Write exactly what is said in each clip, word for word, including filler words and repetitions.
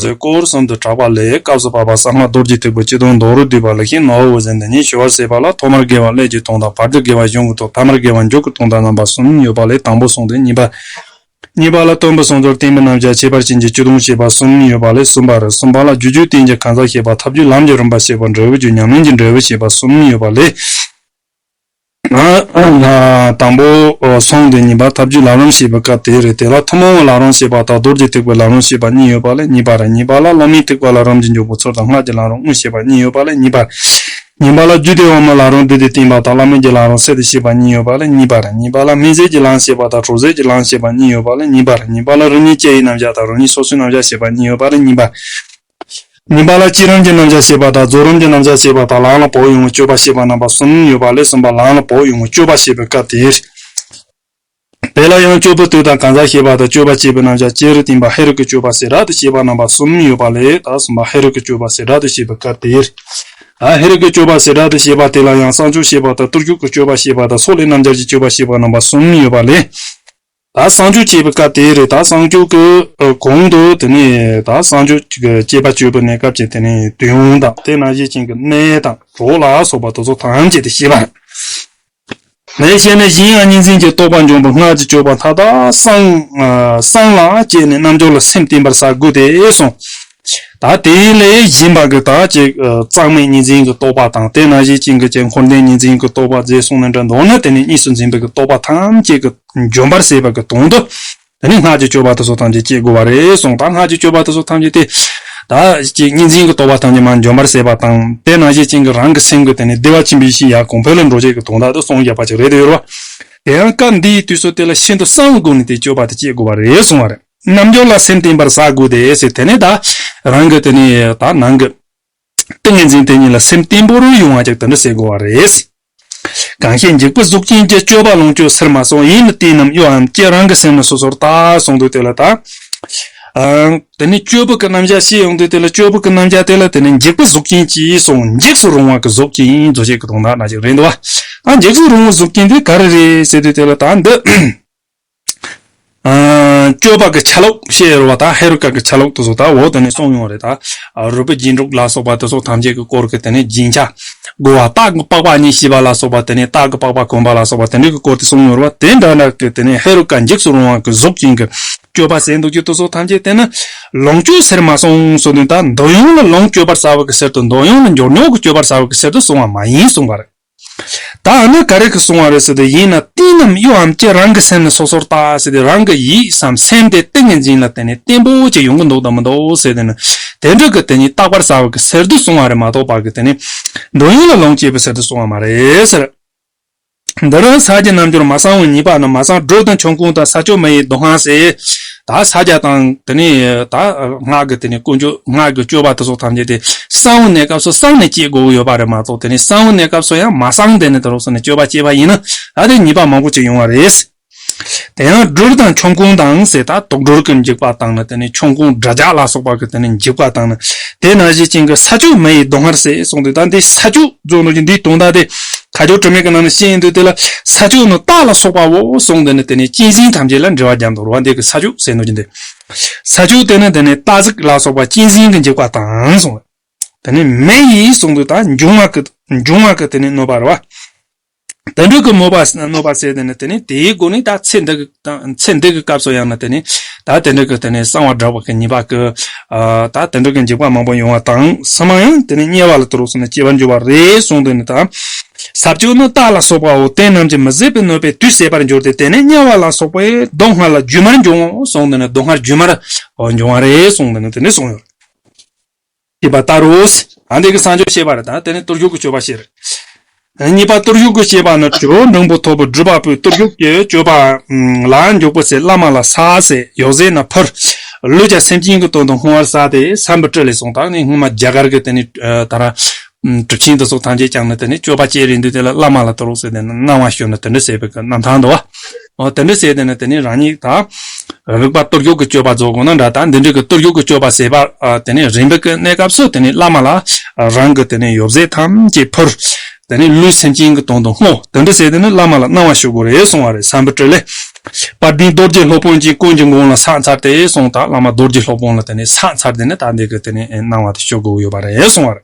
ཟེར་སྐོར་གསུམ་དུ་གྲགས་པ་ལས། སྐབས་སུ་བབ་པ་གསང་སྔགས་རྡོ་རྗེ་ཐེག་པའི་སྤྱི་དོན་མདོ་རུ་བསྡུས་པ་ལ་ཤིན་ཏུ་ནོར་བུ་ཟེར་འདི་ཉིད་ཞི་བར་བྱེད་པ་ལ་ཐོག་མར་དགེ་བ་ཀླད་ཀྱི་དོན་དང་བར་དུ་དགེ་བ་གཞུང་གི་དོན་ཐ་མར་དགེ་བ་མཇུག་གི་དོན་དང་རྣམ་པ་གསུམ་ཡོད་པ་ལས་དང་པོ་གསུངས་ཏེ། གཉིས་པ། གཉིས་པ་ལ་སྟོན་པའི་གསུང་རྩོལ་བསྟན་པའི་རྣམ་གཞག་ཁྱད་པར་ཅན་གྱི་སྤྱི་དོན་བཤད་པ་གསུམ་ཡོད་པ་ལས་གསུམ་པ་རེད། གསུམ་པ་ལ་རྒྱུ་རྒྱུད་བསྟན་གྱི་གང་ཟག་བཤད་པ། ཐབས་ཀྱི་ལམ་གྱི་རིམ་པ་བཤད་པ། འབྲས་བུ་རྒྱུ་ཉམས་ལེན་གྱི་འབྲས་བུ་བཤད་པ་གསུམ་ཡོད་པ་ལས། དང་པོ་གསུངས་ཏེ་གཉིས་པ་ཐབས་ཀྱི་ལམ་རིམ་བཤད་པའི་སྐབས་དེ་རེད། དེ་ལ་ཐུན་མོང་བའི་ལམ་རིམ་བཤད་པ་དང་རྡོ་རྗེ་ཐེག་པའི་ལམ་རིམ་བཤད་པ་གཉིས་ཡོད་པ་ལས་གཉིས་པ་རེད། གཉིས་པ་ལ་བླ་མའི་ཐེག་པ་ལ་རིམ་གྱིས་འཇུག་པའི་ཚུལ་དང་སྔགས་ཀྱི་ལམ་རིམ་དངོས་བཤད་པ་གཉིས་ཡོད་པ་ལས་གཉིས་པ་རེད། གཉིས་པ་ལ་རྒྱུད་སྡེ་དབུ་མའི་ལམ་རིམ་བསྡུས་ཏེ་བསྟན་པ་དང་བླ་མའི་རྒྱུད་ལམ་རིམ་གསལ་དུ་བཤད་པ་གཉིས་ཡོད་པ་ལས་གཉིས་པ་རེད། གཉིས་པ་ལ་སྨིན་བྱེད་ཀྱི་ལམ་བཤད་པ་དང་གྲོལ་བྱེད་ཀྱི་ལམ་བཤད་པ་གཉིས་ཡོད་པ་ལས་གཉིས་པ་རེད། གཉིས་པ་ལ་རིམ་གཉིས་སྐྱེ་བའི་རྣམ་གཞག་དང་རིམ་གཉིས་སོ་སོའི་རྣམ་གཞག་བཤད་པ་གཉིས་ཡོད་པ་ལས་གཉིས་པ་རེད། གཉིས་པ་ལ་བསྐྱེད་རིམ་གྱི་རྣམ་གཞག་བཤད་པ་དང་རྫོགས་རིམ་གྱི་རྣམ་གཞག་བཤད་པ་དང་ལམ་ལ་བབས་ཡོང་བའི་སྤྱོད་པ་བཤད་པ་རྣམ་པ་གསུམ་ཡོད་པ་ལས་གསུམ་པ་ལམ་ལ་བབས་ཡོང་བའི་སྤྱོད་པ་བཤད་པའི་སྐབས་དེ། དེ་ལ་ཡང་སྤྱོད་པའི་དུས་དང་གང་ཟག་བཤད་པ་དང་སྤྱོད་པ་བྱེད་པའི་རྣམ་གཞག་བསྐྱེད་རིམ་བསྟན་པ་ཧེ་རུ་ཀའི་སྤྱོད་པ་ཟེར་རབ་ཏུ་བཤད་པ་རྣམ་པ་གསུམ་ཡོད་པ་ལས་ད་གསུམ་པ་ཧེ་རུ་ཀའི་སྤྱོད་པ་ཟེར་རབ་ཏུ་བཤད་པའི་སྐབས་དེ། ད་ཧེ་རུ་ཀའི་སྤྱོད་པ་ཟེར་རབ་ཏུ་བཤད་པ་དེ་ལ་ཡང་གསང་སྤྱོད་བཤད་པ་དང་བརྟུལ་ཞུགས་ཀྱི་སྤྱོད་པ་བཤད་པ་དང་སྲོག་ལས་རྣམ་སྦྱར་གྱི་སྤྱོད་པ་བཤད་པ་རྣམ་པ་གསུམ་ཡོད་པ་ལས། ད་གསང་སྤྱོད་ཅེས་པའི་སྐབས་དེ་རེད། ད་གསང་སྤྱོད་ཀྱི་གོང་དུ་དེ་ནས་ད་གསང་སྤྱོད་ཀྱི་སྤྱད་པ་སྤྱོད་པའི་གནས་སྐབས་ཀྱི་དེ་ནས་དོན་དང་དེ་ནང་བཞིན་ཅན་གྱི་གནས་དང་གྲོགས་ལ་སོགས་པ་དེ་ཚོ་ཐམས་ཅད་དེ་བཤད་པ་རེད། ནས་བཤད་ནས་གཞན་ཡང་གཉིས་འཛིན་གྱི་རྟོག་པ་འཇོམས་པའི་སྔགས་ཀྱི་སྤྱོད་པ་མཐའ་དག་གསང་གསང་ལ་བཅས་ནས་རྣལ་འབྱོར་ལ་སེམས་བརྟན་པར་བྱ་དགོས་ཏེ་གསུངས། ད་དེ་ལས་གཞན་པ་གི་ད་ཅིག་གཙང་མའི་གཉིས་འཛིན་གྱི་རྟོག་པ་དང་དེ་ནང་བཞིན་ཅན་གྱི་ཅན་འཁོར་འདས་གཉིས་འཛིན་གྱི་རྟོག་པ་རྫས་གསུངས་ནས་འདྲ་མདོར་ན་དེ་ནས་གཉིས་སུ་འཛིན་པའི་གི་རྟོག་པ་ཐམས་ཅད་ཀྱི་འཇོམས་པར་བྱེད་པ་གི་དོན་དུ། དེ་ནི་སྔགས་ཀྱི་སྤྱོད་པ་དེ་ཚོ་ཐམས་ཅད་སྤྱད་དགོས་པ་རེད་གསུངས། ད་སྔགས་ཀྱི་སྤྱོད་པ་དེ་ཚོ་ཐམས་ཅད་དེ། ད་ཅིག་གཉིས་འཛིན་གྱི་རྟོག་པ་ཐམས་ཅད་མར་འཇོམས་པར་བྱེད་པ་དང་དེ་ནང་བཞིན་ཅན་གྱི་རང་གི་སེམས་ཀྱི་དེ་ནི་བདེ་བ་ཆེན་པོའི་ཞིང་ཡར་གོང་འཕེལ་ལ་འགྲོ་བྱེད་ཀྱི་དོན་དག་དེ་གསུངས་བཞག་པ་ཅིག་རེད་དེ་ཡོད་རེད་བ། དེ་ཡང་སྐབས་འདིའི་དུས་སུ་དེ་ལ་ཤིན་ཏུ་གསང་བའི་སྒོ་ནས་དེ་སྤྱོད་པ་དེ་སྤྱད་དགོས་པ་རེད་གསུངས་པ་རེད། རྣལ་འབྱོར་ལ་སེམས་བརྟན་པར་བྱ་དགོས་ཏེ་ཟེར་དེ་ནི་ད་རང་གི་དེ་ནི་ད་ནང་གི་ཏིང་ངེ་འཛིན་དེ་ཉིད་ལ་སེམས་བརྟན་པོར་ཡོང་བ་ཅིག་དེ་འདྲ་བྱེད་དགོས་པ་རེད། གང་ཞིག་འཇིགས་པའི་གཟུགས་ཅན་གྱི། སྤྱོད་པ་ལོངས་སྤྱོད་ཟེར་མ་སོང་། ཡིད་ནི་གཏིང་རྣམས་གཡོ་འམ་སྐྱེ། རང་གི་སེམས་ནི་སོ་སོར་ལྟ་གསུངས་དུས་དེ་ལ་ད། ཨ། དེ་ནི་སྤྱོད་པ་གི་རྣམ་གཞག་ཤེས་ཡོང་དུས་དེ་ལ་སྤྱོད་པ་གི་རྣམ་གཞག་དེ་ལ་དེ་ནི་འཇིགས་པའི་གཟུགས་ཅན་གྱི་གསུངས། འཇིགས་སུ་རུང་བ་གི་གཟུགས་ཅན་རྫོགས་བྱེད་ཀྱི་དོན་དག་ན་ཅིག་རེད་འདུག་བ། ཨ། འཇིགས་སུ་རུང་བའི་གཟུགས་ཅན་དེ་ག་རེ་རེད་ཟེར་དུས་དེ་ལ་ད་འདི། ཨ། སྤྱོད་པ་གི་ཆ་ལུགས་བཤད་ཡོད་རེད་བ། ད་ཧེ་རུ་ཀ་གི་ཆ་ལུགས་དེ་ཚོ་ད་འོ་དེ་ནས་གསུངས་ཡོང་རེད་ད། ཨ། རུས་པའི་རྒྱན་དྲུག་ལ་སོགས་པ་དེ་ཚོ་ཐམས་ཅད་ཀྱི་སྐོར་གྱི་དེ་ནས་རྒྱན་ཆ་བགོ་བ། སྟག་གི་པགས་པ་གཉིས་བཤུས་པ་ལ་སོགས་པ་དེ་ནས་སྟག་གི་པགས་པ་གོན་པ་ལ་སོགས་པ་དེ་འདྲ་གི་སྐོར་དེ་གསུངས་ཡོད་རེད་བ། དེ་འདྲ་འདྲ་གི་དེ་ནས་ཧེ་རུ་ཀ་འཇིགས་སུ་རུང་བ་གི་གཟུགས་ཅན་གྱི་སྤྱོད་པ་ཟེར་འདུག་རྒྱུ་དེ་ཚོ་ཐམས་ཅད་དེ་ནི་ལོངས་སྤྱོད་ཟེར་མ་སོང་གསུངས་དུས་ད་འདོད་ཡོན་ལ་ལོངས་སྤྱོད་པར་བྱ་བ་གི་ཕྱིར་དུ། འདོད་ཡོན་ལ་འབྱོར་ཉོག་གི་སྤྱོད་པར་བྱ་བ་གི་ཕྱིར་དུ་གསུངས་པ་མ་ཡིན་གསུངས་པ་རེད། ད་ཨ་ནི་ག་རེ་གི་གསུང་བ་རེད་ཟེར་ཏེ། ཡིད་ནི་གཏིང་རྣམས་གཡོ་འམ་སྐྱེ། རང་གི་སེམས་ནི་སོ་སོར་ལྟ་ཟེར་ཏེ། རང་གི་ཡིད་སམ་སེམས་དེ་ཏིང་ངེ་འཛིན་ལ་བརྟེན་ནས་བརྟན་པོ་ཅིག་ཡོང་གི་འདུག་དང་མི་འདུག་ཟེར་ཏེ་ནི། དེ་འདྲ་གི་དེ་ཉིད་བརྟག་པར་བྱ་བ་གི་ཕྱིར་དུ་གསུང་བ་རེད་མ་གཏོགས་པ་གི་དེ་ནི་འདོད་ཡོན་ལ་ལོངས་སྤྱོད་པའི་ཕྱིར་དུ་གསུང་བ་མ་རེད་ཟེར། འདི་རུ་ས་ཀྱི་རྣལ་འབྱོར་མ་གསང་བའི་ཉེས་པ་ནི། མ་གསང་སྦྲུལ་དང་ཆོམ་རྐུན་དང་། ས་ཕྱོགས་མི་ཡི་སྡུག་བསྔལ་ཟེར། ད་ས་ཀྱ་དང་དེ་ནས་ད་སྔགས་ཀྱི་དེ་ནས་ཀུན་སྤྱོད་སྔགས་ཀྱི་སྤྱོད་པ་དེ་ཚོ་ཐམས་ཅད་དེ་གསང་བའི་གནས་སྐབས་སུ་གསང་ནས་སྐྱེ་དགོས་ཀྱི་ཡོད་པ་རེད་མ་གཏོགས། དེ་ནས་གསང་བའི་གནས་སྐབས་སུ་ཡང་མ་གསང་དེ་ནས་དེ་རོགས་སུ་ནས་སྤྱོད་པ་སྤྱད་པ་ཡིན་ན་ད་དེ་ཉེས་པ་མང་པོ་ཅིག་ཡོང་བ་རེད། དེ་ཡང་སྦྲུལ་དང་ཆོམ་རྐུན་དང་ཟེར། ད་དུག་སྦྲུལ་གྱི་འཇིགས་པ་དང་ནི་དེ་ནས་ཆོམ་རྐུན་དགྲ་ཇག་ལ་སོགས་པ་གི་དེ་ནས་འཇིགས་པ་དང་ནི་དེ་ནང་བཞིན་ཅན་གྱི་ས་ཕྱོགས་མི་ཡི་སྡུག་བསྔལ་ཟེར་གསུངས་ཏེ། ད་འདི་ས་ཕྱོགས་རྫོགས་ནོ་ཀྱི་འདིའི་དོན་དག་དེ་ཁ་སྦྱོར་དྲི་མེད་ཀྱི་ནང་ནས་བཤད་ཡིན་དུས་དེ་ལ་ས་ཕྱོགས་ནི་སྟག་ལ་སོགས་པའོ་གསུངས་ཏེ་ནི་དེ་ནས་གཅན་གཟན་ཐམས་ཅད་ལ་འགྲེལ་བ་རྒྱབ་འདུག་རེད་བ། འདི་གི་ས་ཕྱོགས་ཟེར་ནོ་ཀྱི་འདི་ས་ཕྱོགས་དེ་ནི་དེ་ནས་སྟག་གཟིག་ལ་སོགས་པ་གཅན་གཟན་གྱི་འཇིགས་པ་དང་གསུངས། དེ་ནས་མི་ཡི་གསུངས་དུས་ད་འབྱུང་བ་གི་འབྱུང་བ་གི་དེ་ནས་གནོད་པ་རེད་བ། དེ་འདྲ་གི་གནོད་པ་གནོད་པ་ཟེར་དེ་ནི་དེ་ནི་དེའི་སྒོ་ནས་ད་ཚེ་འདི་གི་ཚེ་འདི་གི་སྐབས་སུ་ཡང་ན་དེ་ནི་ད་དེ་འདྲ་གི་དེ་ནི་གསང་བ་སྒྲུབ་པ་གི་ཉེས་པ་གི་ཨ་ད་དེ་འདྲ་གི་འཇིགས་པ་མང་པོ་ཡོང་བ་དང་། ཚང་མ་ཡང་དེ་ནི་དམྱལ་བ་ལ་དུ་རུ་སོང་ནས་སྐྱེ་བར་འགྱུར་བ་རེད་གསུངས་དེ་ནི་ད། ས་ཕྱོགས་ནི་སྟག་ལ་སོགས་པའོ། རྟེན་རྣམས་ཀྱིས་མི་བཟད་པའི་གནོད་པས་དུས་ཟད་པར་འགྱུར་ཏེ། དེ་ནས་དམྱལ་བ་ལ་སོགས་པའི་སྡུག་བསྔལ་ལ་རྒྱུ་མར་འབྱུང་ངོ་གསུངས་དེ་ནི་སྡུག་བསྔལ་རྒྱུ་མར་འབྱུང་བ་རེད་གསུངས་དེ་ནི་དེ་ནི་གསུངས་ཡོད། ཅེས་པ་ལྟར་རོ། ཨ་འདི་གི་གསང་སྤྱོད་བཤད་པ་རེད། ད་དེ་ནི་བརྟུལ་ཞུགས་ཀྱི་སྤྱོད་པ་བཤད་རེད། གཉིས་པ་བརྟུལ་ཞུགས་ཀྱི་སྤྱོད་པ་ནི། ཇོ་བོ་འབྲིང་པོ་ཐོབ་པའི་སྒྲུབ་པ་པོས་བརྟུལ་ཞུགས་ཀྱི་སྤྱོད་པ་ལ་འཇུག་པའི་ཚེ་བླ་མ་ལ་ཕྱག་འཚལ། ཡབ་སྲས་ན་ཕུལ། ལུས་ཀྱང་སེམས་ཅན་གྱི་དོན་དུ་བསྔོ་བར་བྱ་སྟེ། ས་འབུལ་སྤྲུལ་ལས་གསུངས། ད་ནི་སྔོན་མ་རྒྱ་གར་གྱི་དེ་ནི་ད་ར་གྲུབ་ཆེན་དེ་ཚོ་ཐམས་ཅད་ཀྱང་ནི་དེ་ནི་སྤྱོད་པ་སྤྱད་རན་དུས་དེ་ལ་བླ་མ་ལ་དུ་རུ་ཟེར་དེ་ནི་གནང་བ་ཞུ་ནི་དེ་འདྲ་ཟེར་བའི་གི་རྣམ་ཐར་འདུག་བ། འོ་དེ་འདྲ་ཟེར་དེ་ནི་དེ་ནི་རང་ཉིད་ད་རིག་པ་བརྟུལ་ཞུགས་ཀྱི་སྤྱོད་པ་རྫོགས་དགོས་ན་འདྲ། ད་འདི་འདྲ་གི་བརྟུལ་ཞུགས་ཀྱི་སྤྱོད་པ་ཟེར་བ་དེ་ནི་རིམ་པ་གི་གནས་སྐབས་སུ་དེ་ནི་བླ་མ་ལ་རང་གི་དེ་ནི་ཡབ་སྲས་ཐམས་ཅད་ཕུལ། དེ་ནི་ལུས་སེམས་ཅན་གྱི་དོན་དུ་བསྔོ། དེ་འདྲ་ཟེར་དེ་ནི་བླ་མ་ལ་གནང་བ་ཞུ་དགོས་རེད་གསུང་བ་རེད། ས་འབུལ་སྤྲུལ་ལས། དཔལ་ལྡན་རྡོ་རྗེ་སློབ་དཔོན་གྱིས་ཀུན་གྱི་མགོན་ལ་ཕྱག་འཚལ་ཏེ་གསུངས། ད་བླ་མ་རྡོ་རྗེ་སློབ་དཔོན་ལ་དེ་ནས་ཕྱག་འཚལ་ཏེ་ནི་ད་འདི་གི་དེ་ནས་གནང་བ་དེ་ཞུ་དགོས་ཡོད་པ་རེད་གསུང་བ་རེད།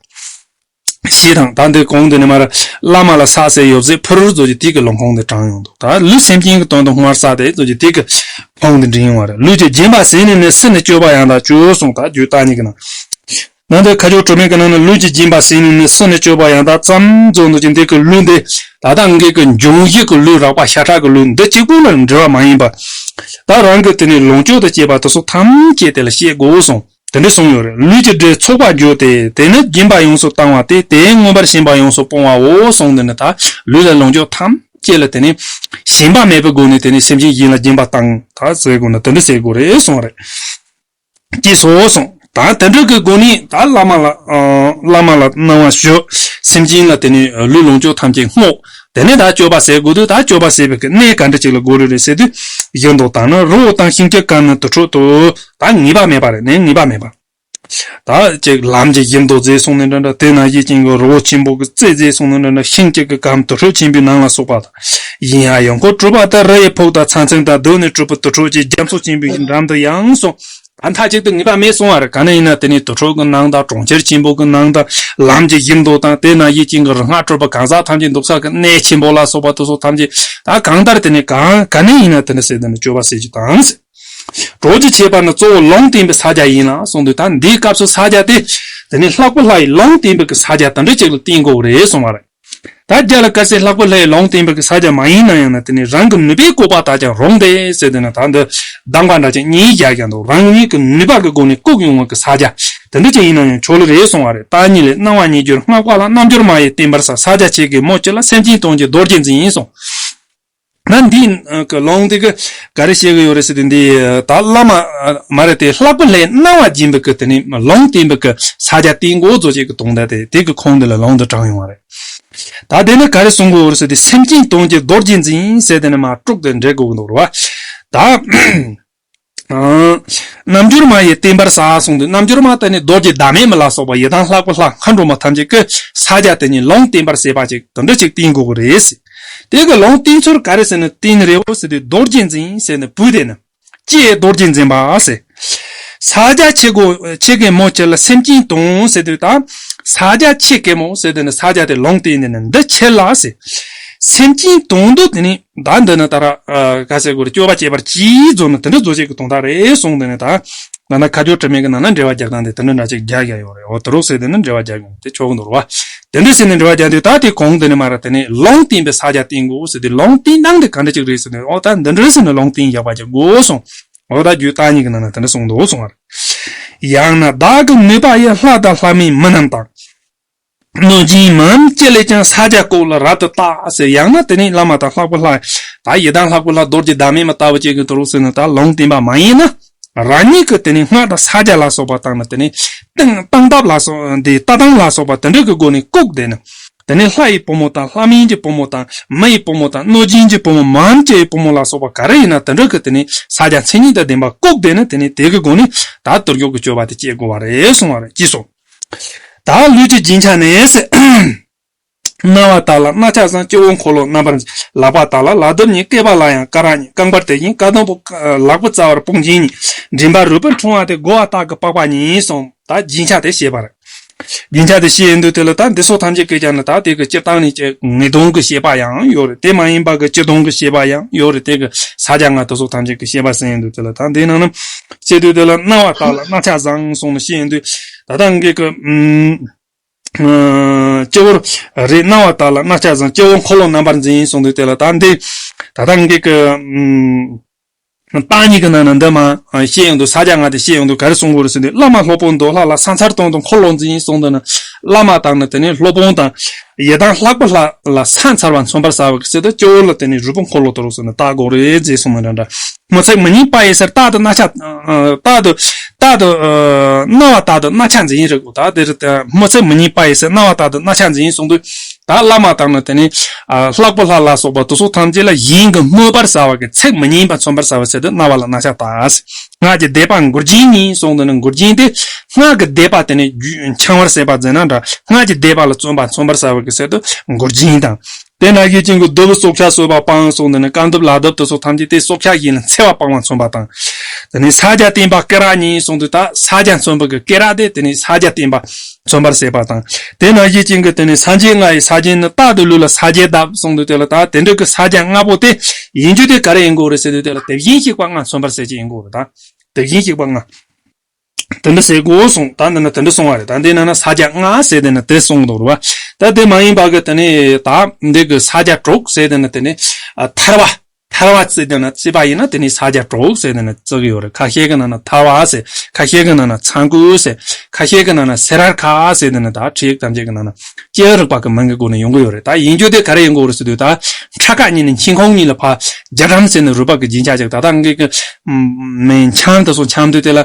ཞེས་དང་། ད་འདི་གོང་དུ་ནི་མར་བླ་མ་ལ་ཕྱག་འཚལ་ཡོད་ཚད་ཕུར་བུ་ཟོ་གི་དེ་གི་ལུང་ཁུངས་དེ་དྲངས་ཡོང་འདུག་ད་ལུས་སེམས་ཅན་གྱི་དོན་དུ་སྔར་བསགས་ཏེ་ཟོ་གི་དེ་གི་ཁུངས་དེ་འདྲེན་ཡོང་བ་རེད། ལུས་ཀྱི་སྦྱིན་པ་ཟད་ནས་ནི། སྲིད་ནི་སྤྱོད་པ་ཡང་དག་བྱོས་གསུངས། ད་རྒྱུད་བརྟག་གཉིས་ཀྱི་ནང་། ན་འདི་ཁ་སྦྱོར་དྲི་མེད་ཀྱི་ནང་ན་ལུས་ཀྱི་སྦྱིན་པ་ཟད་ནས་ནི། སྲིད་ནི་སྤྱོད་པ་ཡང་དག་ཙམ་རྫོགས་འདུག་ཅིང་། འདི་གི་ལུས་འདི་ད་ལྟ་འགའི་གི་འབྱུང་བཞི་གི་ལུས། རགས་པ་ཤ་ཁྲག་གི་ལུས་འདི་གཅིག་པུ་ལ་འབྲེལ་བ་མ་ཡིན་པ། ད་རང་གི་དེ་ནས་ལོངས་སྤྱོད་དུ་བྱེད་པ་དེ་ཚོ་ཐམས་ཅད་དེ་ལ་བཤད་དགོས་གསུངས། དེ་འདྲ་གསུངས་ཡོད་རེད། ལུས་ཀྱི་སྒྲས་ཚོགས་པ་བསྒྱུར་ཏེ། དེ་ནི་སྦྱིན་པ་ཡོངས་སུ་བཏང་བ་སྟེ། དེས་མངོན་པར་ཞེན་པ་ཡོངས་སུ་སྤོང་བའོ་གསུངས། འདི་ནི་ད་ལུས་ལ་ལོངས་སྤྱོད་ཐམས་ཅད་ལ་དེ་ནི་ཞེན་པ་མེད་པའི་སྒོ་ནས་དེ་ནི་སེམས་ཅན་གཞན་ལ་སྦྱིན་པ་བཏང་ད་ཟེར་དགོས་ན་དེ་འདྲ་ཟེར་དགོས་རེད་གསུངས་པ་རེད། ཅེས་སོ་གསུངས། ད་དེ་འདྲ་གི་སྒོ་ནས་ད་བླ་མ་ལ་ཨ་བླ་མ་ལ་གནང་བ་ཞུ། སེམས་ཅན་ལ་དེ་ནས་ལུས་ལོངས་སྤྱོད་ཐམས་ཅད་བསྔོག་དེ་ནས་ད་སྤྱོད་པ་ཟད་དགོས་དུས། ད་སྤྱོད་པ་ཟད་པའི་གི་གནས་ག་འདྲ་ཅིག་ལ་དགོས་རེད་རེད་ཟེར་དུས། བཞི་མདོ་ལྟར་ན་རི་བོ་དང་ཤིང་གི་སྐམ་ནི་དུར་ཁྲོད་དུ། ད་ངེས་པ་མེད་པ་རེད་ནས་ངེས་པ་མེད་པ། ད་ཅིག་ལམ་གྱི་བཞི་མདོ་མཛེས་གསུངས་ནས་འདྲ་འདྲ། དེ་ན་ཡིད་ཅན་གྱི་རི་བོ་ཆེན་པོ་གི་རྩེ་མཛེས་གསུངས་ནས་འདྲ་འདྲ། ཤིང་གཅིག་གི་སྐམ་དུར་ཁྲོད་ཆེན་པོའི་ནང་ལ་སོགས་པ་དང་། ཡིན་ཡང་ཡང་ཁོ་གྲུབ་པ་དེ་རི་ཡི་ཕུག་དང་ཚང་ཚིང་དང་རྡུལ་ནས་གྲུབ་པའི་དུར་ཁྲོད་ཀྱི་རྒྱ་མཚོ་ཆེན་པོའི་འགྲམ་དུ་ཡང་སོང་། ད་མཐའ་གཅིག་ཏུ་ངེས་པ་མེད་གསུང་བ་རེད། ག་ནས་ཡིན་ན་དེ་ནས་དུར་ཁྲོད་ཀྱི་ནང་དང་གྲོང་ཁྱེར་ཆེན་པོ་གི་ནང་དང་ལམ་གྱི་བཞི་མདོ་དང་། དེ་ན་ཡིད་ཅན་གྱི་རིག་སྔགས་གྲུབ་པ་གང་ཟག་ཐམས་ཅད་འདུག་ས་གི་གནས་ཆེན་པོ་ལ་སོགས་པ་དེ་ཚོ་ཐམས་ཅད་ད་གང་ལྟར་དེ་ནས་གང་ག་ནས་ཡིན་ན་དེ་ནས་ཟེར་དེ་ནས་སྤྱོད་པ་ཟད་རྒྱུ་དང་ཟེར། གྲོགས་ཀྱི་ཁྱད་པར་ནི་གཙོ་བོ་ལུང་བསྟན་པའི་ཕྱག་རྒྱ་ཡིན་ལ་གསུངས་དུས། ད་འདིའི་སྐབས་སུ་ཕྱག་རྒྱ་དེ་དེ་ནས་ལྷག་པའི་ལྷ་ཡི་ལུང་བསྟན་པའི་གི་ཕྱག་རྒྱ་དེ་འདྲ་ཅིག་ལ་བསྟེན་དགོས་རེད་གསུང་བ་རེད། ད་རྒྱ་ལ་གལ་སྲིད་ལྷག་པའི་ལྷ་ཡི་ལུང་བསྟན་པའི་གི་ཕྱག་རྒྱ་མ་ཡིན་ན་ཡང་ན། དེ་ནས་རང་གི་ནུས་པས་བཀོད་པ་དག་ཀྱང་རུང་སྟེ་ཟེར་དེ་ན། ད་འདི་གདམས་པ་འདྲ་ཅིག་གཉིས་རྒྱག་ཀྱང་འདུག་རང་ཉིད་ཀྱི་ནུས་པ་གི་སྒོ་ནས་བཀུག་ཡོང་བ་གི་ཕྱག་རྒྱ་དེ་འདྲ་ཅིག་ཡིན་ན་ཡང་ཆོག་ལེ་རེད་གསུང་བ་རེད། བརྟག་གཉིས་ལས། སྣང་བ་ཉིད་སྦྱོར་སྔགས་པ་ལ། རྣལ་འབྱོར་མ་ཡིས་བསྟེན་པར་བྱ། ཕྱག་རྒྱ་ཆེ་གེ་མོ་ཁྱོད་ལ། སེམས་ཅན་དོན་གྱི་རྡོ་རྗེ་འཛིན་གསུངས། ན་འདིའི་གི་ལུང་འདི་གི་ག་རེ་བཤད་གི་ཡོད་རེད་ཟེར་དུས། འདི་ད་བླ་མ་མ་རེད་དེ། ལྷག་པའི་ལྷའི་གནང་བ་སྦྱིན་པའི་གི་དེ་ནས་ལུང་བསྟན་པའི་གི་ཕྱག་རྒྱ་བསྟེན་དགོས་ཟེར་བྱེད་ཀྱི་དོན་དག་དེ་དེ་གི་ཁུངས་འདི་ལ་ལུང་འདི་དྲངས་ཡོང་བ་རེད། ད་དེ་ནས་ག་རེ་གསུང་གི་ཡོད་རེད་ཟེར་དུས། སེམས་ཅན་དོན་གྱི་རྡོ་རྗེ་འཛིན་ཟེར་དེ་ནས་མར་དྲུག་དེ་འགྲེལ་དགོས་ཀྱི་འདུག་རེད་བ། ད་རྣལ་འབྱོར་མ་ཡིས་བསྟེན་པར་བྱ་གསུངས་དུས། རྣལ་འབྱོར་མ་དེ་ནི་རྡོ་རྗེ་བདག་མེད་མ་ལ་སོགས་པ་ཡི་དམ་ལྷག་པའི་ལྷ་མཁའ་འགྲོ་མ་ཐམས་ཅད་ཀྱི་ཕྱག་རྒྱ་དེ་ཉིད་ལུང་བསྟན་པར་བྱེད་པ་ཅིག་དེ་འདྲ་ཅིག་བསྟེན་དགོས་ཀྱི་རེད་ཟེར། དེ་གི་ལུང་བསྟན་ཚུལ་ག་རེ་ཟེར་ན། བསྟེན་རེའོ་ཟེར་དུས། རྡོ་རྗེ་འཛིན་ཟེར་ནས་བོད་དེ་ནི་ཀྱེ་རྡོ་རྗེ་འཛིན་པ་ཟེར། ཕྱག་རྒྱ་ཆེ་གོ་ཆེ་གེ་མོ་ཁྱོད་ལ། སེམས་ཅན་དོན་ཟེར་དུས། ད་ཕྱག་རྒྱ་ཆེ་གེ་མོ་ཟེར་དུས་ནི་ཕྱག་རྒྱ་དེ་ལུང་བསྟན་ནས་ནི་འདི་ཁྱེད་ལ་ཟེར། སེམས་ཅན་དོན་དུ་དེ་ནི་ད་འདི་ནི་ད་ར་ག་ཟེར་དགོས་རེད། སྤྱོད་པ་སྤྱད་པར་གྱིས་རྫོགས་ནི་དེ་འདྲ་རྫོགས་བྱེད་ཀྱི་དོན་དག་རེད་གསུངས། དེ་ནི་ད་ད་ནི་ཁ་སྦྱོར་དྲི་མེད་ཀྱི་ནང་ན་འགྲེལ་བ་རྒྱག་སྟངས་དེ་དེ་འདྲ་འདྲ་ཅིག་རྒྱག་ཡ་ཡོད་རེད། འོ་དེ་རོགས་ཟེར་དེ་ནི་འགྲེལ་བ་རྒྱག་ཡོང་དེ་ཆོག་གི་འདུག་རེད་བ། དེ་འདྲ་ཟེར་ནས་འགྲེལ་བ་རྒྱག་དུས། ད་དེ་གོང་དེ་ནི་མ་ར་དེ་ནི་ལུང་བསྟན་པའི་ཕྱག་རྒྱ་བསྟེན་དགོས་ཟེར་དུས། ལུང་བསྟན་སྟངས་དེ་ག་འདྲ་ཅིག་རེད་ཟེར་ནས། འོ་ད་འདི་འདྲ་ཟེར་ནས་ལུང་བསྟན་རྒྱག་པ་ཅིག་དགོས་གསུངས། འོ་ད་རྒྱུད་བརྟག་གཉིས་ཀྱི་ནང་ན་དེ་འདྲ་གསུངས་འདུག་གསུངས་པ་རེད། ཡང་ན་བདག་གི་ནུས་པ་ཡིས་ལྷ་དང་ལྷ་མིན་མི་རྣམས་དང་། གནོད་སྦྱིན་མི་རྣམས་ཅི་ལས་ཀྱང་ཕྱག་རྒྱ་བཀོད་ལ་རབ་ཏུ་བརྟག་ཟེར། ཡང་ན་དེ་ནས་བླ་མ་དང་ལྷག་པའི་ལྷ། ད་ཡི་དམ་ལྷག་པའི་ལྷ་རྡོ་རྗེ་བདག་མེད་མ་ལྟ་བུ་ཅིག་གི་དུ་རུ་ཟེར་ནས་ད་ལུང་བསྟན་པ་མ་ཡིན་ན། རང་ཉིད་ཀྱི་དེ་ནས་སྔགས་དང་ཕྱག་རྒྱ་ལ་སོགས་པ་དང་ནི་དེ་ནས་སྟངས་སྟངས་སྟབས་ལ་སོགས་དེ་ལྟ་སྟངས་ལ་སོགས་པ་དེ་འདྲ་གི་སྒོ་ནས་བཀུག་དེ་ནི། དེ་ནས་ལྷ་ཡི་བུ་མོ་དང་། ལྷ་མིན་གྱི་བུ་མོ་དང་། མི་ཡི་བུ་མོ་དང་། གནོད་སྦྱིན་གྱི་བུ་མོ། མི་རྣམས་ཀྱི་བུ་མོ་ལ་སོགས་པ་ག་རེ་ཡིན་ན་དེ་འདྲ་གི་དེ་ནས་ཕྱག་རྒྱ་མཚན་ཉིད་དང་ལྡན་པ་བཀུག་དེ་ནི་དེ་ནས་དེ་གི་སྒོ་ནས་ད་དུར་རྒྱུག་གི་སྤྱོད་པ་དེ་སྤྱད་དགོས་པ་རེད་གསུང་བ་རེད། ཅེས་སོ། ད་ལུས་ཀྱི་སྦྱིན་ཆ་ནི་ཟེར། རྣ་བ་དག་ལ་རྣ་ཆ་བཟང་། སྤྱི་བོ་འཁོར་ལོ་རྣམ་པར་འཛིན། ལག་པ་དག་ལ་ལག་གདུབ་གཉིས། སྐེད་པ་ལ་ཡང་སྐ་རགས་གཉིས། རྐང་པར་དེ་བཞིན་བཀའ་དང་པོ། ལག་པའི་རྩ་བར་དཔུང་ཆེན་གཉིས། མགྲིན་པར་རུས་པའི་ཕྲེང་བ་སྟེ། རྒོ་བ་དག་གི་པགས་པ་གཉིས་གསུངས། ད་སྦྱིན་ཆ་དེ་བཤད་པ་རེད། སྦྱིན་ཆ་དེ་བཤད་ཡོང་དུས་དེ་ལ་ད་འདི་ཚོ་ཐམས་ཅད་ཀྱི་ཀྱང་ནི་ད་དེ་གི་སྤྱིར་བཏང་ནས་ཀྱི་ངེས་དོན་གྱི་བཤད་པ་ཡང་ཡོད་རེད། དེ་མ་ཡིན་པ་གི་སྤྱི་དོན་གྱི་བཤད་པ་ཡང་ཡོད་རེད། དེ་གི་ས་ཆ་ང་དེ་ཚོ་ཐམས་ཅད་ཀྱི་བཤད་པ་ཟིན་ཡོང་དུས་དེ་ལ་ད་འདི་ནང་ན་བཤད་དུས་དེ་ལ་རྣ་བ་དག་ལ་རྣ་ཆ་བཟང་གསུངས་ནས་བཤད་ཡོང་དུས། ད་ལྟ་འགའི་གི་ཨུམ། སྤྱི་བོར་རེད། རྣ་བ་དག་ལ་རྣ་ཆ་བཟང་། སྤྱི་བོ་འཁོར་ལོ་རྣམ་པར་འཛིན་གསུངས་དུས་དེ་ལ་ད་འདི་ད་ལྟ་འགའི་གི་ཨུམ། བརྟག་གཉིས་ཀྱི་ནང་ན་འདི་མ་བཤད་ཡོང་དུས། ས་ཆ་ང་དེ་བཤད་ཡོང་དུས་ག་རེ་གསུང་དགོས་རེད་ཟེར་དུས། བླ་མ་སློབ་དཔོན་འདོད་ལྷ་ལ། ཕྱག་འཚལ་དོན་དུ་འཁོར་ལོ་འཛིན་གསུངས་དུས་ན། བླ་མ་དང་ནི་དེ་ནས་སློབ་དཔོན་དང་། ཡི་དམ་ལྷག་པའི་ལྷ་ལ་ཕྱག་འཚལ་བ་མཚོན་པར་བྱ་བ་གི་ཚེ་དུ་སྤྱི་བོ་ལ་དེ་ནས་རུས་པ་འཁོར་ལོ་དུ་རུ་ཟེར་ནས་བཏགས་དགོས་རེད་ཅེས་གསུངས་ནས་འདྲ་འདྲ། མི་ཚེ་མི་རྙེད་པ་ཡི་ཕྱིར། རྟག་ཏུ་རྣ་ཆ་རྟག་ཏུ་རྟག་ཏུ་རྣ་བ་རྟག་ཏུ་རྣ་ཆ་འཛིན་རེད་གོ། ད་དེ་རེད། མི་ཚེ་མི་རྙེད་པ་ཡི་ཕྱིར། རྣ་བ་རྟག་ཏུ་རྣ་ཆ་འཛིན་གསུངས་དུས། ད་བླ་མ་དང་ནི་དེ་ནས་ལྷག་པའི་ལྷ་ལ་སོགས་པ་དེ་ཚོ་ཐམས་ཅད་ལ་གཞན་གྱིས་སྨོད་པར་བྱ་བ་གི་ཚེགས་མི་རྙེད་པ་མཚོན་པར་བྱ་བའི་ཚེ་དུ་རྣ་བ་ལ་རྣ་ཆ་བཏགས། སྔགས་ཀྱི་བཟླས་པ་མགུར་རྒྱན་གཉིས་གསུངས་དུས་ནི། མགུར་རྒྱན་དེ་སྔགས་ཀྱི་བཟླས་པ་དེ་ནས་འཆང་བར་བྱེད་པ་ཟེར་ན་འདྲ། སྔགས་ཀྱི་བཟླས་པ་ལ་བརྩོན་པ་མཚོན་པར་བྱ་བ་གི་ཚེ་དུ་མགུར་རྒྱན་དང་། དེ་ན་གི་ཅིང་གི་གདུ་བུ་སྲོག་ཆགས་གསོད་པ་སྤང་གསུངས། དེ་ནི་རྐང་གདུབ་ལག་གདུབ་དེ་ཚོ་ཐམས་ཅད་དེ་སྲོག་ཆགས་ཡིན་ལ་འཚེ་བ་སྤང་བ་མཚོན་པ་དང་། དེ་ནི་ས་རྒྱ་བསྟན་པ་སྐེ་རགས་གཉིས་གསུངས་དུས། ད་ས་རྒྱ་མཚོན་པ་གི་སྐེ་རགས་དེ་དེ་ནི་ས་རྒྱ་བསྟན་པ་མཚོན་པར་བྱེད་པ་དང་། དེ་ན་གི་ཅིང་གི་དེ་ནི་སངས་རྒྱས་ལྔ་ཡི་ས་རྒྱན་ནི་རྟག་ཏུ་ལུས་ལ་ས་རྒྱན་གདབ་གསུངས་དུས། དེ་ལ་ད་དེ་འདྲ་གི་ས་རྒྱ་ལྔ་པོ་དེ་ཡིན་རྒྱུ་དེ་ག་རེ་ཡིན་དགོས་རེད་ཟེར་དུས། དེ་ལ་དེ་བཞིན་གཤེགས་པ་ལྔ་མཚོན་པར་བྱེད་ཀྱི་ཡིན་དགོས་རེད། ད་དེ་བཞིན་གཤེགས་པ་ལྔ། དེ་འདྲ་ཟེར་དགོས་གསུངས། ད་འདི་ན་དེ་འདྲ་གསུངས་པ་རེད། ད་འདི་ན་ན་ས་རྒྱ་ལྔ་ཟེར་དེ་ན་དེ་གསུངས་འདུག་རེད་བ། ད་དེ་མ་ཡིན་པ་གི་དེ་ནི་ད་འདི་གི་ས་རྒྱ་དྲུག་ཟེར་དེ་ན་དེ་ནི་ཨ་ཐར་བ། ཐར་བ་ཟེར་དེ་ན་བརྩིས་པ་ཡིན་ན་དེ་ནི་ས་རྒྱ་དྲུག་ཟེར་དེ་ན་བརྩི་གི་ཡོད་རེད། ཁ་ཤས་ཀྱི་ནང་ན་ཐར་བ་ཟེར། ཁ་ཤས་ཀྱི་ནང་ན་ཚངས་སྐུད་ཟེར། ཁ་ཤས་ཀྱི་ནང་ན་སེ་རར་ཁ་ཟེར་དེ་ན་ད་ཁྲིད་ཡིག་ཐམས་ཅད་ཀྱི་ནང་ན་ཅི་རིགས་པ་གི་མིང་གི་སྒོ་ནས་ཡོང་གི་ཡོད་རེད། ད་ཡིན་རྒྱུ་དེ་ག་རེ་ཡིན་དགོས་རེད་ཟེར་དུས། ད་ཁྲ་ཁ་གཉིས་ནི་འཆིང་ཁུང་གཉིས་ལ་ཕ་རྒྱ་གྲམ་ཟེར་ནི་རུས་པ་གི་རྒྱན་ཆ་ཅིག་ད་ལྟ་འགའ་གི་མེ་འཆམ་དུ་སོང་འཆམ་དུས་དེ་ལ་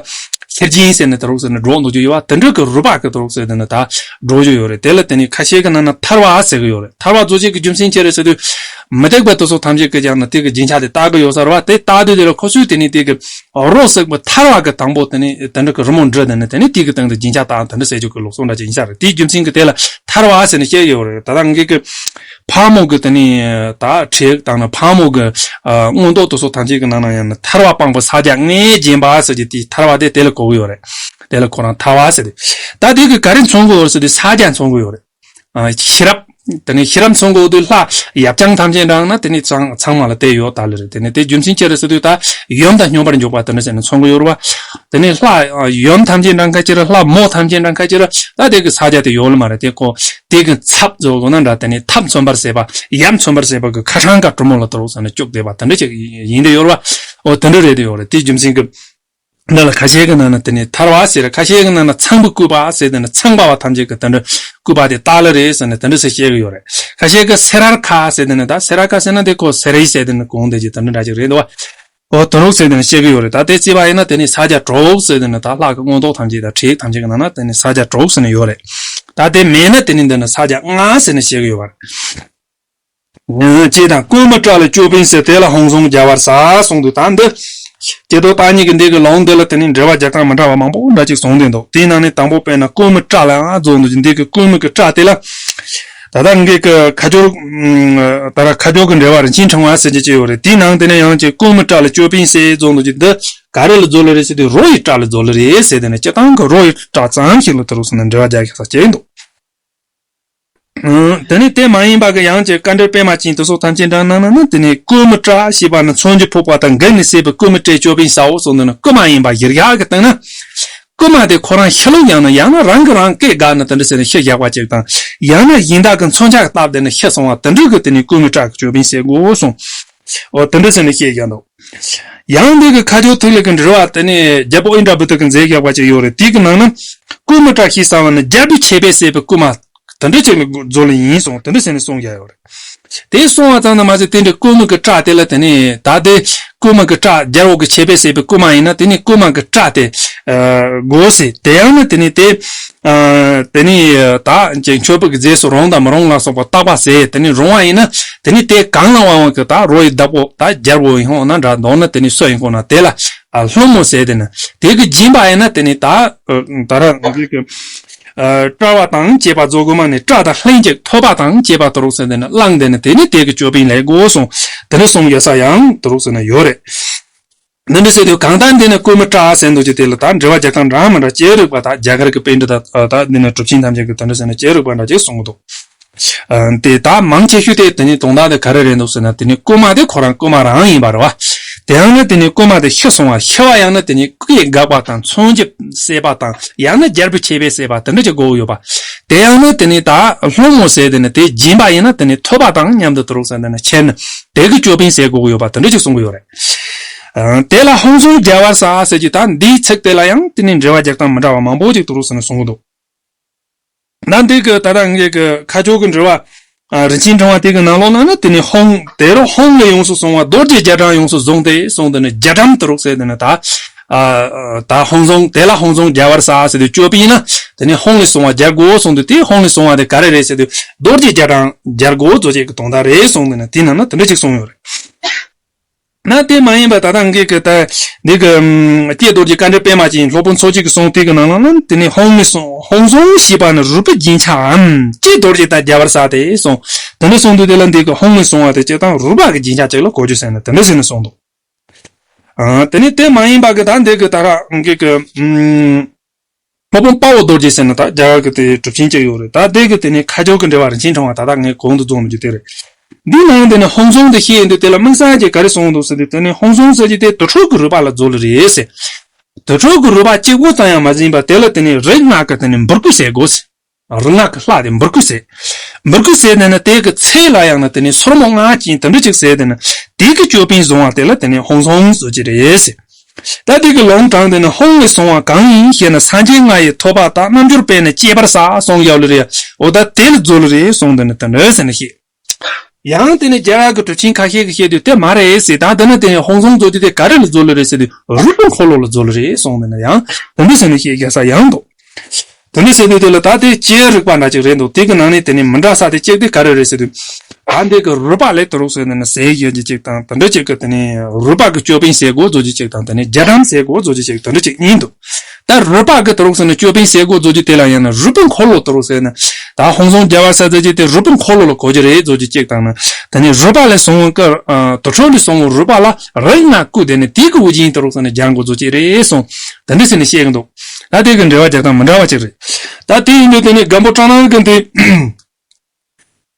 ཤེར་སྦྱིན་ཟེར་ནི་དུ་རུག་ཟེར་ནི་སྒྲོག་འདུག་རྒྱུ་ཡོད་བ། དེ་འདྲ་གི་རུས་པ་གི་དུ་རུག་ཟེར་དེ་ནི་ད་སྒྲོག་རྒྱུ་ཡོད་རེད། དེ་ལ་དེ་ནི་ཁ་ཤས་ཀྱི་ནང་ན་ཐར་བ་ཟེར་གི་ཡོད་རེད། ཐར་བ་རྫོགས་བྱེད་ཀྱི་རྒྱུ་མཚན་ཅི་རེད་ཟེར་དུས། མུ་སྟེགས་པ་དུ་སོང་ཐམས་ཅད་ཀྱི་ཀྱང་ན་དེ་གི་རྒྱན་ཆ་དེ་བཏགས་གི་ཡོད་ས་རེད་བ། དེ་བཏགས་དུས་དེ་ལ་ཁོ་ཚོས་དེ་ནི་དེ་གི་རོ་བསྲེགས་པ་ཐར་བ་གི་དང་པོ་དེ་ནི་དེ་འདྲ་གི་རི་མོ་འབྲི་དེ་ནི་དེ་ནི་དེ་གི་སྟེང་དུ་རྒྱན་ཆ་བཏགས། དེ་འདྲ་ཟེར་རྒྱུ་གི་ལུགས་སྲོལ་འདྲ་ཅིག་ཡིན་ས་རེད། དེའི་རྒྱུ་མཚན་གྱིས་དེ་ལ་ཐར་བ་ཟེར་ནས་བཤད་ཡོད་རེད། ད་ལྟ་ངེད་ཀྱི་ཕག་མོ་གི་དེ་ནི་ད་ཁྲིད་ཡིག་དང་ན་ཕག་མོ་གི་མངོན་རྟོགས་དེ་ཚོ་ཐམས་ཅད་ཀྱི་ནང་ན་ཡང་ན་ཐར་བ་སྤངས་པ་ས་རྒྱ་ལྔས་བརྒྱན་པ་ཟེར་གྱི་དེའི་ཐར་བ་དེ་དེ་ལ་གོ་གི་ཡོད་རེད། དེ་ལ་ཁོ་རང་ཐར་བ་ཟེར་ཏེ། ད་དེ་གི་ག་རེ་མཚོན་གི་ཡོད་རེད་ཟེར་དུས་ས་རྒྱ་མཚོན་གི་ཡོད་རེད། ཨ་ཤེས་རབ། དེ་ནི་ཤེས་རབ་མཚོན་གི་ཡོད་དུས་ལྷ་ཡབ་རྐྱང་ཐམས་ཅད་འབྲང་ན་དེ་ནི་ཚང་ཚང་མ་ལ་དེ་ཡོད་ད་ལེ་རེད། དེ་ནི་དེ་རྒྱུ་མཚན་ཅི་རེད་ཟེར་དུས་ད་ཡུམ་དང་སྙོམས་པར་འཇུག་པ་དེ་འདྲ་ཟེར་ནས་མཚོན་གི་ཡོད་རེད་བ། དེ་ནི་ལྷ་ཡུམ་ཐམས་ཅད་འབྲང་ཁ་ཅིག་ར་ལྷ་མོ་ཐམས་ཅད་འབྲང་ཁ་ཅིག་ར་ད་དེ་གི་ས་རྒྱ་དེ་ཡོད་ལ་མ་རེད། དེ་ཁོ་དེ་གི་ཚབ་བཟོ་དགོས་ན་འདྲ། དེ་ནི་ཐབ་མཚོན་པར་བྱེད་པ་ཡབ་མཚོན་པར་བྱེད་པ་གི་ཁ་སྲང་ཀ་གྲུ་མོ་ལ་དུ་རུག་ཟེར་ནས་བཅུག་བསྡད་པ་དེ་འདྲ་ཅིག་ཡིན་དེ་ཡོད་རེད་བ། འོ་དེ་འདྲ་རེད་དེ་ཡོད་རེད། དེ་རྒྱུ་མཚན་གི་འདི་ལ་ཁ་ཤས་ཀྱི་ནང་ན་དེ་ནི་ཐར་བ་ཟེར། ཁ་ཤས་ཀྱི་ནང་ན་ཚངས་པའི་སྐུད་པ་ཟེར། དེ་ནི་ཚངས་པ་བ་ཐམས་ཅད་ཀྱི་དེ་འདྲ་སྐུད་པ་དེ་སྟག་ལ་རེད་ཟེར་ནས་དེ་འདྲ་ཟེར་བཤད་གི་ཡོད་རེད། ཁ་ཤས་ཀྱི་སེ་རར་ཁ་ཟེར། དེ་ནི་ད་སེ་རར་ཁ་ཟེར་ན་དེ་ཁོ་སེ་རེ་ཟེར། དེ་ནི་གོང་དེ་ཅིག་དེ་འདྲ་འདྲ་ཅིག་རེད་འདུག་བ། འོ་དུ་རུག་ཟེར་དེ་ནི་བཤད་གི་ཡོད་རེད། ད་དེ་བརྩིས་པ་ཡིན་ན་དེ་ནི་ས་རྒྱ་དྲུག་ཟེར། དེ་ནི་ད་ལྷ་གི་མངོན་རྟོགས་ཐམས་ཅད་དང་ཁྲིད་ཡིག་ཐམས་ཅད་ཀྱི་ནང་ན་དེ་ནི་ས་རྒྱ་དྲུག་ཟེར་ནས་ཡོད་རེད། ད་དེ་མེད་ན་དེ་ནི་འདི་ནི་ས་རྒྱ་ལྔ་ཟེར་ནས་བཤད་གི་ཡོད་པ་རེད། ཅེས་དང་བསྐུལ་མི་སྐྲག་ལ་ཅོད་པན་གསོལ། དེ་ལ་ཧང་སང་རྒྱལ་བར་གསོལ་གསུངས་དུས། ད་འདི་ཀྱེ་རྡོར་བརྟག་གཉིས་ཀྱི་འདི་གི་ལུང་འདི་ལ་དེ་ནི་འགྲེལ་པ་རྒྱག་སྟངས་མི་འདྲ་བ་མང་པོ་འདྲ་ཅིག་གསུངས་ཏེ་འདུག་དེའི་ནང་ནས་དང་པོ་དཔེར་ན་བསྐུལ་མི་སྐྲག་ལ་ཡང་རྫོགས་འདུག་དེ་གི་བསྐུལ་མི་གི་སྐྲག་དེ་ལ་ད་ལྟ་ངེད་ཀྱི་ཁ་སྦྱོར་ད་ར་ཁ་སྦྱོར་གྱི་འགྲེལ་པ་རིན་ཆེན་ཕྲེང་བ་ཟེར་གྱི་ཅིག་ཡོད་རེད། དེའི་ནང་དེ་ནས་ཡང་ཅིག་བསྐུལ་མི་སྐྲག་ལ་ཅོད་པན་གསོལ་རྫོགས་འདུག་འདི་ག་རེ་ལ་རྫོགས་ལེ་རེད་ཟེར་དུས་རོ་ཡི་སྐྲག་ལ་རྫོགས་ལེ་རེད་ཟེར། དེ་ནི་སྤྱིར་བཏང་གི་རོ་ཡི་སྐྲག་ཙམ་ཞིག་ལ་དུ་རུག་ཟེར་ནས་འགྲེལ་པ་རྒྱག་ཤག་ས་ཅིག་འདུག་དེ་ནི་དེ་མ་ཡིན་པ་གི་ཡང་ཅིག་བཀའ་འགྲེལ་པད་མ་ཅན་དེ་སོགས་ཐམས་ཅད་འདྲ་ན་ན་ན་དེ་ནི་བསྐུལ་མི་སྐྲག་ཞེས་པ་ནི་མཚོན་གྱིས་ཕོག་པ་དང་མགུལ་ནས་བསད་པའི་བསྐུལ་མི་སྐྲག་ཅོད་པན་གསོལ་གསུངས་འདུག་ན། བསྐུལ་མ་ཡིན་པ་གཞིར་བཞག་གི་སྟེང་ན། བསྐུལ་མ་དེ་ཁོ་རང་ཤི་ལུགས་ཡང་ན་ཡང་ན་རང་གི་རང་སྐད་འགག་ན་དེ་འདྲ་ཟེར་ནས་ཤི་བཞག་པ་ཅིག་དང་། ཡང་ན་གཞན་དག་གི་མཚོན་ཆ་བཏབ་བསྡད་ནས་ཤི་སོང་བ་དེ་འདྲ་གི་དེ་ནི་བསྐུལ་མི་སྐྲག་གི་ཅོད་པན་གསོལ་དགོས་གསུངས། འོ་དེ་འདྲ་ཟེར་ནས་བཤད་བཞག་འདུག་ཡང་འདི་གི་ཁ་སྦྱོར་ཐིག་ལེ་གི་འགྲེལ་པ་དེ་ནི་རྒྱལ་པོ་ཨིནྡྲ་བྷུ་ཏི་གིས་མཛད་བཞག་པ་ཅིག་ཡོད་རེད། དེ་གི་ནང་ན་བསྐུལ་མི་སྐྲག་ཞེས་བྱ་བ་ནི་རྒྱལ་པོའི་ཆད་པས་བསད་པའི་བསྐུལ་མ་དེ་འདྲ་ཅིག་ལ་རྫོགས་ལེ་ཡིན་གསུངས། དེ་འདྲ་ཟེར་ནས་གསུངས་བཞག་ཡོད་རེད། དེ་གསུངས་པ་ཙམ་དུ་མ་ཟད་དེ་འདྲའི་བསྐུལ་མི་གི་སྐྲག་དེ་ལ་དེ་ནི་ད་དེ་བསྐུལ་མི་གི་སྐྲག་རྒྱལ་པོ་གི་ཆད་པས་བསད་པའི་བསྐུལ་མ་ཡིན་ན་དེ་ནི་བསྐུལ་མ་གི་སྐྲག་དེ་དགོས་ཟེར། དེ་ཡང་ན་དེ་ནི་དེ། ཨ་དེ་ནི་ད་ཅིག་མཆོད་པའི་རྫས་སུ་རུང་དང་མི་རུང་ལ་སོགས་པ་བརྟག་པ་ཟེར། དེ་ནི་རུང་བ་ཡིན་ན་དེ་ནི་དེ་གང་ལ་དབང་བ་གི་ད་རོ་ཡི་བདག་པོ་ད་རྒྱལ་པོ་ཡིན་ཁོང་ན་འདྲ་མདོར་ན་དེ་ནི་སུ་ཡིན་ཁོང་ན་དེ་ལ་ཨ་ལྷུང་མོ་ཟེར། དེ་ནི་དེ་གི་སྦྱིན་པ་ཡིན་ན་དེ་ནི་ད་ད་ར་འདི་གི་ཨ་སྐྲག་པ་དང་བཅས་པ་རྫོགས་དགོས་མ་ནི་སྐྲག་དང་ལྷན་ཅིག་ཐོབ་པ་དང་བཅས་པ་དུ་རུག་ཟེར། དེ་ནི་བླངས་དེ་ནི་དེ་ནི་དེ་གི་ཅོད་པན་ལས་དགོས་གསུངས། དེ་ནི་གསུངས་ཡོད་ས་ཡང་དུ་རུག་ཟེར་ན་ཡོད་རེད། འདི་འདྲ་ཟེར་དུས་གང་ལྟར་འདི་ནི་བསྐུལ་མི་སྐྲག་ཟེར་འདུག་ཅེས་དེ་ལ་ད་འགྲེལ་པ་རྒྱག་སྟངས་འདྲ་མི་འདྲ་ཅི་རིགས་པ་དང་རྒྱ་གར་གྱི་པཎྜི་ཏ་ད་འདི་ནི་གྲུབ་ཆེན་ཐམས་ཅད་ཀྱིས་དེ་འདྲ་ཟེར་ན་ཅི་རིགས་པ་འདྲ་ཅིག་གསུངས་འདུག་ཨ་དེ་ད་མང་ཆེ་ཤོས་དེ་དེ་ནི་དོན་དག་དེ་ག་རེ་རེད་འདུག་ཟེར་ན། དེ་ནི་བསྐུལ་མ་དེ་ཁོ་རང་བསྐུལ་མ་རང་ཡིན་པ་རེད་བ། དེ་ཡང་ནི་དེ་ནི་བསྐུལ་མ་དེ་ཤི་སོང་བ། ཤི་བ་ཡང་ནི་དེ་ནི་སྐད་འགག་པ་དང་མཚོན་གྱིས་བསད་པ་དང་ཡང་ན་རྒྱལ་པོའི་ཆད་པས་བསད་པ་དེ་འདྲ་ཅིག་དགོས་ཀྱི་ཡོད་པ། དེ་ཡང་ནི་དེ་ནི་ད་ལྷུང་མོ་ཟེར་དེ་ནི་དེ་སྦྱིན་པ་ཡིན་ན་དེ་ནི་ཐོབ་པ་དང་མཉམ་དུ་དུ་རུག་ཟེར་དེ་ནི་ཁྱེར་ནི་དེ་གི་ཅོད་པན་ཟེར་དགོས་ཀྱི་ཡོད་པ་དེ་འདྲ་ཅིག་གསུང་གི་ཡོད་རེད། ཨ་དེ་ལ་ཧང་སང་རྒྱལ་བར་གསོལ་ཟེར་གྱི་ད་འདིའི་ཚིག་དེ་ལ་ཡང་དེ་ནི་འགྲེལ་པ་རྒྱག་སྟངས་མི་འདྲ་བ་མང་པོ་ཅིག་དུ་རུག་ཟེར་ནས་གསུང་གི་འདུག་ན་འདི་གི་ད་ལྟ་ངེད་ཀྱི་ཁ་སྦྱོར་གྱི་འགྲེལ་པ། ཨ་རིན་ཆེན་ཕྲེང་བ་དེ་གི་ནང་ལོགས་ན་ནི་དེ་ནི་ཧང་དེ་རུ་ཧང་ལས་ཡོངས་སུ་བྱུང་བ་རྡོ་རྗེ་རྒྱ་གྲམ་ཡོངས་སུ་བཟུང་སྟེ་གསུངས་དེ་ནི་རྒྱ་གྲམ་དུ་རུག་ཟེར་དེ་ནི་ད། ཨ་ད་ཧང་སང་དེ་ལ་ཧང་སང་རྒྱལ་བར་གསོལ་ཟེར་དུས་ཅོད་པན་ཡིན་ན་དེ་ནི་ཧང་ལས་བྱུང་བ་རྒྱལ་དགོས་གསུངས་དུས། དེ་ཧང་ལས་བྱུང་བ་དེ་ག་རེ་རེད་ཟེར་དུས་རྡོ་རྗེ་རྒྱ་གྲམ་རྒྱལ་དགོས་རྫོགས་བྱེད་ཀྱི་དོན་དག་རེད་གསུངས་དེ་ནི་དེ་ནང་ན་དེ་འདྲ་ཅིག་གསུངས་ཡོད་རེད། ན་དེ་མ་ཡིན་པ་ད་ལྟ་ངེད་ཀྱི་ད་འདི་གི་ཀྱེ་རྡོ་རྗེ་བཀའ་འགྲེལ་པད་མ་ཅན་སློབ་དཔོན་མཚོ་སྐྱེས་ཀྱིས་གསུངས་དེ་གི་ནང་ལ་ནི་དེ་ནི་ཧང་ལས་བྱུང་ཧང་སང་ཞེས་པ་ནི་རུས་པའི་རྒྱན་ཆའམ་ཀྱེ་རྡོ་རྗེ་དང་རྒྱལ་བར་གསོལ་ཏེ་གསུངས། དེ་འདྲ་གསུངས་དུས་དེ་ལ་འདི་གི་ཧཱུྃ་ལས་བྱུང་བ་དེ་སྤྱིར་བཏང་རུས་པ་གི་རྒྱན་ཆ་ཅིག་ལ་གོ་རྒྱུ་ཟེར་ནས་དེ་འདྲ་ཟེར་ནས་གསུངས་འདུག་ཨ། དེ་ནས་དེ་མ་ཡིན་པ་གི་ད་འདི་གི་ད་ར་འགི་གི་ཨུམ། སློབ་དཔོན་དཔའ་བོ་རྡོ་རྗེ་ཟེར་ནས་ད་རྒྱ་གར་གི་དེ་གྲུབ་ཆེན་ཅིག་ཡོད་རེད། ད་དེ་གི་དེ་ནས་ཁ་སྦྱོར་གི་འགྲེལ་བ་རིན་ཆེན་ཕྲེང་བ་ད་ལྟ་ངས་གོང་དུ་རྫོགས་ནས་རྒྱུ་དེ་རེད། འདིའི་ནང་དེ་ནས་ཧཱུྃ་ཟོང་དེ་བཤད་ཡོང་དུས་དེ་ལ་དམིགས་བསལ་གྱི་ག་རེ་གསུངས་འདུག་ཟེར་དུས་དེ་ནས་ཧཱུྃ་ཟོང་ཟེར་གྱི་དེ་དུར་ཁྲོད་ཀྱི་རུས་པ་ལ་རྫོགས་ལེ་རེད་ཟེར། དུར་ཁྲོད་ཀྱི་རུས་པ་གཅིག་པོ་ཙམ་ཡང་མ་ཟིན་པར་དེ་ལ་དེ་ནས་རིགས་ལྔ་གི་དེ་ནས་འབུར་སྐུད་ཟེར་དགོས་ཟེར། རིགས་ལྔ་གི་ལྷ་དེ་འབུར་སྐུད་ཟེར། འབུར་སྐུད་ཟེར་དེ་ནི་དེ་གི་ཚད་ལ་ཡང་ན་དེ་ནི་སོར་མོ་ལྔ་ཅན་དེ་འདྲ་ཅིག་ཟེར་དེ་ནི་དེ་གི་ཅོད་པན་བཟུང་བ་དེ་ལ་དེ་ནི་ཧཱུྃ་ཟོང་ཟེར་གྱི་རེད་ཟེར། ད་དེ་གི་ལུང་དྲངས་དེ་ནི་ཧཱུྃ་ལས་བྱུང་བ་གང་ཡིན་ཞེ་ན། སངས་རྒྱས་ལྔ་ཡི་ཐོད་པ་དག། རྣལ་འབྱོར་པས་ནི་གཅེས་པར་གསོལ་གསུངས་ཡོད་ལེ་རེད། འོ་ད་དེ་ལ་རྫོགས་ལེ་རེད་གསུངས་དེ་ནི་དེ་འདྲ་ཟེར་ནི་ཞེས། ཡང་དེ་ནི་རྒྱ་གར་གྱི་གྲུབ་ཆེན་ཁ་ཤས་ཀྱིས་བཤད་དུས་དེ་མ་རེད་ཟེར། ད་དེ་ནི་དེ་ནི་ཧཱུྃ་ཟོང་རྫོགས་དུས་དེ་ག་རེ་ལ་རྫོགས་ལེ་རེད་ཟེར་དུས་རུས་པའི་འཁོར་ལོ་ལ་རྫོགས་ལེ་རེད་གསུངས་དེ་ནི་ཡང་དེ་འདྲ་ཟེར་ནི་ཞེས་རྒྱལ་ས་ཡང་འདུག་དེ་འདྲ་ཟེར་དུས་དེ་ལ་ད་དེ་ལྕེའི་རིག་པ་འདྲ་ཅིག་རེད་འདུག་དེ་གི་ནང་ནས་དེ་ནི་མི་འདྲ་ས་དེ་གཅིག་དེ་ག་རེ་རེད་ཟེར་དུས། ད་འདི་གི་རུས་པ་ལས་དུ་རུག་ཟེར་ནས་ནི་ཟས་ཡོད་ཀྱི་ཅིག་དང་དེ་འདྲ་ཅིག་གི་དེ་ནི་རུས་པ་གི་ཅོད་པན་ཟེར་དགོས་བཟོ་ཅིག་ཅིག་དང་དེ་ནི་རྒྱ་གྲམ་ཟེར་དགོས་བཟོ་ཅིག་ཅིག་དེ་འདྲ་ཅིག་གཉིས་འདུག་ད་རུས་པ་གི་དུ་རུག་ཟེར་ནས་ཅོད་པན་ཟེར་དགོས་བཟོ་ཅིག་དེ་ལ་ཡང་ན་རུས་པའི་འཁོར་ལོ་དུ་རུག་ཟེར་ནས་ད་ཧཱུྃ་ཟོང་རྒྱལ་བ་ས་ཟེར་ཅིག་དེ་རུས་པའི་འཁོར་ལོ་ལ་གོ་རྒྱུ་རེད་བཟོ་ཅིག་ཅིག་དང་ནི་དེ་ནི་རུས་པ་ལས་བྱུང་བའི་དུར་ཁྲོད་ལས་བྱུང་བའི་རུས་པ་ལ་རིགས་ལྔ་བཀོད་དེ་ནི་དེ་གི་དབུ་རྒྱན་དུ་རུག་ཟེར་ནས་རྒྱན་དགོས་བཟོ་ཅིག་རེད་གསུངས། དེ་འདྲ་ཟེར་ནས་བཤད་གི་འདུག་ད་དེ་གི་འགྲེལ་བ་རྒྱག་སྟངས་མི་འདྲ་བ་ཅིག་རེད། ད་དེ་ཡིན་དུས་དེ་ནི་སྒམ་པོ་ཀྲང་ནང་གི་འདི།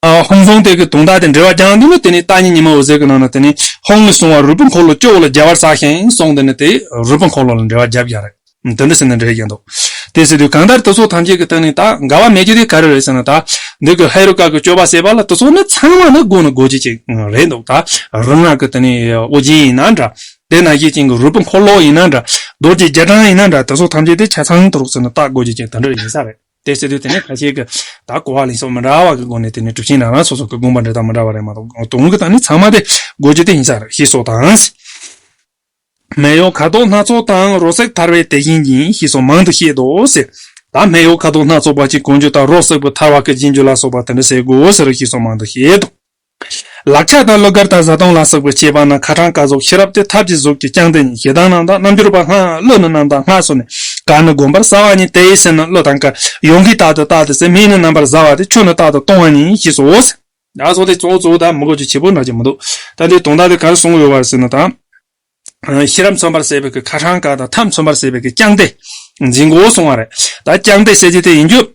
ཨ། ཧཱུྃ་ཟོང་དེ་གི་དོན་དག་དེ་འགྲེལ་བ་རྒྱག་འདུག་ན་དེ་ནི་ཏཱ་ཉི་ཉི་མ་འོད་ཟེར་གི་ནང་ན་དེ་ནི་ཧཱུྃ་ལས་བྱུང་བ་རུས་པའི་འཁོར་ལོ་སྐྱོ་བོ་ལ་རྒྱལ་བར་གསལ་ཞིང་གསུངས་དེ་ནི་དེ་རུས་པའི་འཁོར་ལོ་ལ་འགྲེལ་བ་རྒྱབ་ཡ་རེད། དེ་འདྲ་ཟེར་ནས་འགྲེལ་རྒྱག་འདུག་དེ་ཟེར་དུས་གང་ལྟར་དེ་ཚོ་ཐམས་ཅད་ཀྱི་སྟེང་ནས་ད་འགལ་བ་མེད་རྒྱུ་དེ་ག་རེ་རེད་ཟེར་ན། ད་འདི་གི་ཧེ་རུ་ཀ་གི་སྤྱོད་པ་ཟེར་བ་ལ་དེ་ཚོ་ནི་ཚང་མ་ནི་དགོས་ནི་དགོས་རྒྱུ་ཅིག་རེད་འདུག་ད་རིགས་ལྔ་གི་དེ་ནི་དབུ་རྒྱན་ཡིན་ན་འདྲ། དེ་ནང་བཞིན་ཅན་གྱི་རུས་པའི་འཁོར་ལོ་ཡིན་ན་འདྲ། རྡོ་རྗེ་རྒྱ་གྲམ་ཡིན་ན་འདྲ། དེ་ཚོ་ཐམས་ཅད་དེ་ཆ་ཚང་དུ་རུག་ཟེར་ནས་བརྟག་དགོས་རྒྱུ་ཅིག་དེ་འདྲ་ཡིན་ས་རེད། དེ་ཟེར་དུས་དེ་ནས་ཁ་ཤས་ཀྱིས་ད་གོ་བ་ལེན་ཕྱོགས་མི་འདྲ་བ་གི་སྒོ་ནས་དེ་ནས་གྲུབ་ཆེན་རང་རང་སོ་སོ་གི་དགོངས་པ་འདྲ་དང་མི་འདྲ་བ་རེད་མ་གཏོགས་དོན་གྱི་ད་ནི་ཚང་མ་དེ་དགོས་རྒྱུ་དེ་ཡིན་ས་རེད་ཞེས་སོགས་དང་། སྨད་གཡོགས་ཁ་དོག་སྣ་ཚོགས་དང་། རོ་བསྲེགས་ཐལ་བའི་དེ་བཞིན་ཡིན། ཞེས་སོགས་མང་དུ་བཤད་དོ་ཟེར། ད་སྨད་གཡོགས་ཁ་དོག་སྣ་ཚོགས་པ་ཅིག་གོན་རྒྱུ་དང་རོ་བསྲེགས་པའི་ཐལ་བ་གི་སྦྱིན་རྒྱུ་ལ་སོགས་པ་དེ་འདྲ་ཟེར་དགོས་ཟེར་ཞེས་སོགས་མང་དུ་བཤད་དོ། ལག་ཆ་དང་གླུ་གར་དང་བཟའ་བཏུང་ལ་སོགས་པའི་ཆད་པ་ན། ཁ་ཕྲེང་ཀ་སོགས་ཤེས་རབ་སྟེ་ཐབས་ཀྱི་གཟུགས་ཀྱི་རྐྱང་དེ་ཉིད། ཞེ་སྡང་རྣམས་དང་རྣལ་འབྱོར་པ་ལྔ། གླུ་ནི་རྣམས་དང་སྔགས་སོགས་ནི། གར་ནི་བསྒོམ་པར་གསོལ་བ་ཉིད་དེ། ཡིད་བྱིན་ནི་གླུ་དང་གར། ཡོངས་ཀྱིས་རྟག་ཏུ་བརྟགས་ཏེ་གསོལ། མིང་ནི་རྣམ་པར་གཟའ་བ་སྟེ། མཆོད་ནི་རྟག་ཏུ་གཏོང་བ་ཉིད། ཞེས་སོ། ད་སོགས་དེ་གཙོ་བོ་གཙོ་བོ་ད་མི་དགོས་ཀྱི་ཆེ་བོ་འདྲ་ཅིག་མི་འདུག་ད་འདི་དོན་དག་དེ་ག་རེ་གསུང་གི་ཡོད་པ་རེད་ཟེར་ན་ད། ཤེས་རབ་མཚོན་པར་བྱེད་པའི་གི་ཁ་ཕྲེང་ཀ་དང་ཐབས་མཚོན་པར་བྱེད་པའི་གི་རྐྱང་དེ་འཛིན་དགོས་གསུང་བ་རེད། ད་རྐྱང་དེ་ཟེར་གྱི་དེ་ཡིན་རྒྱུ།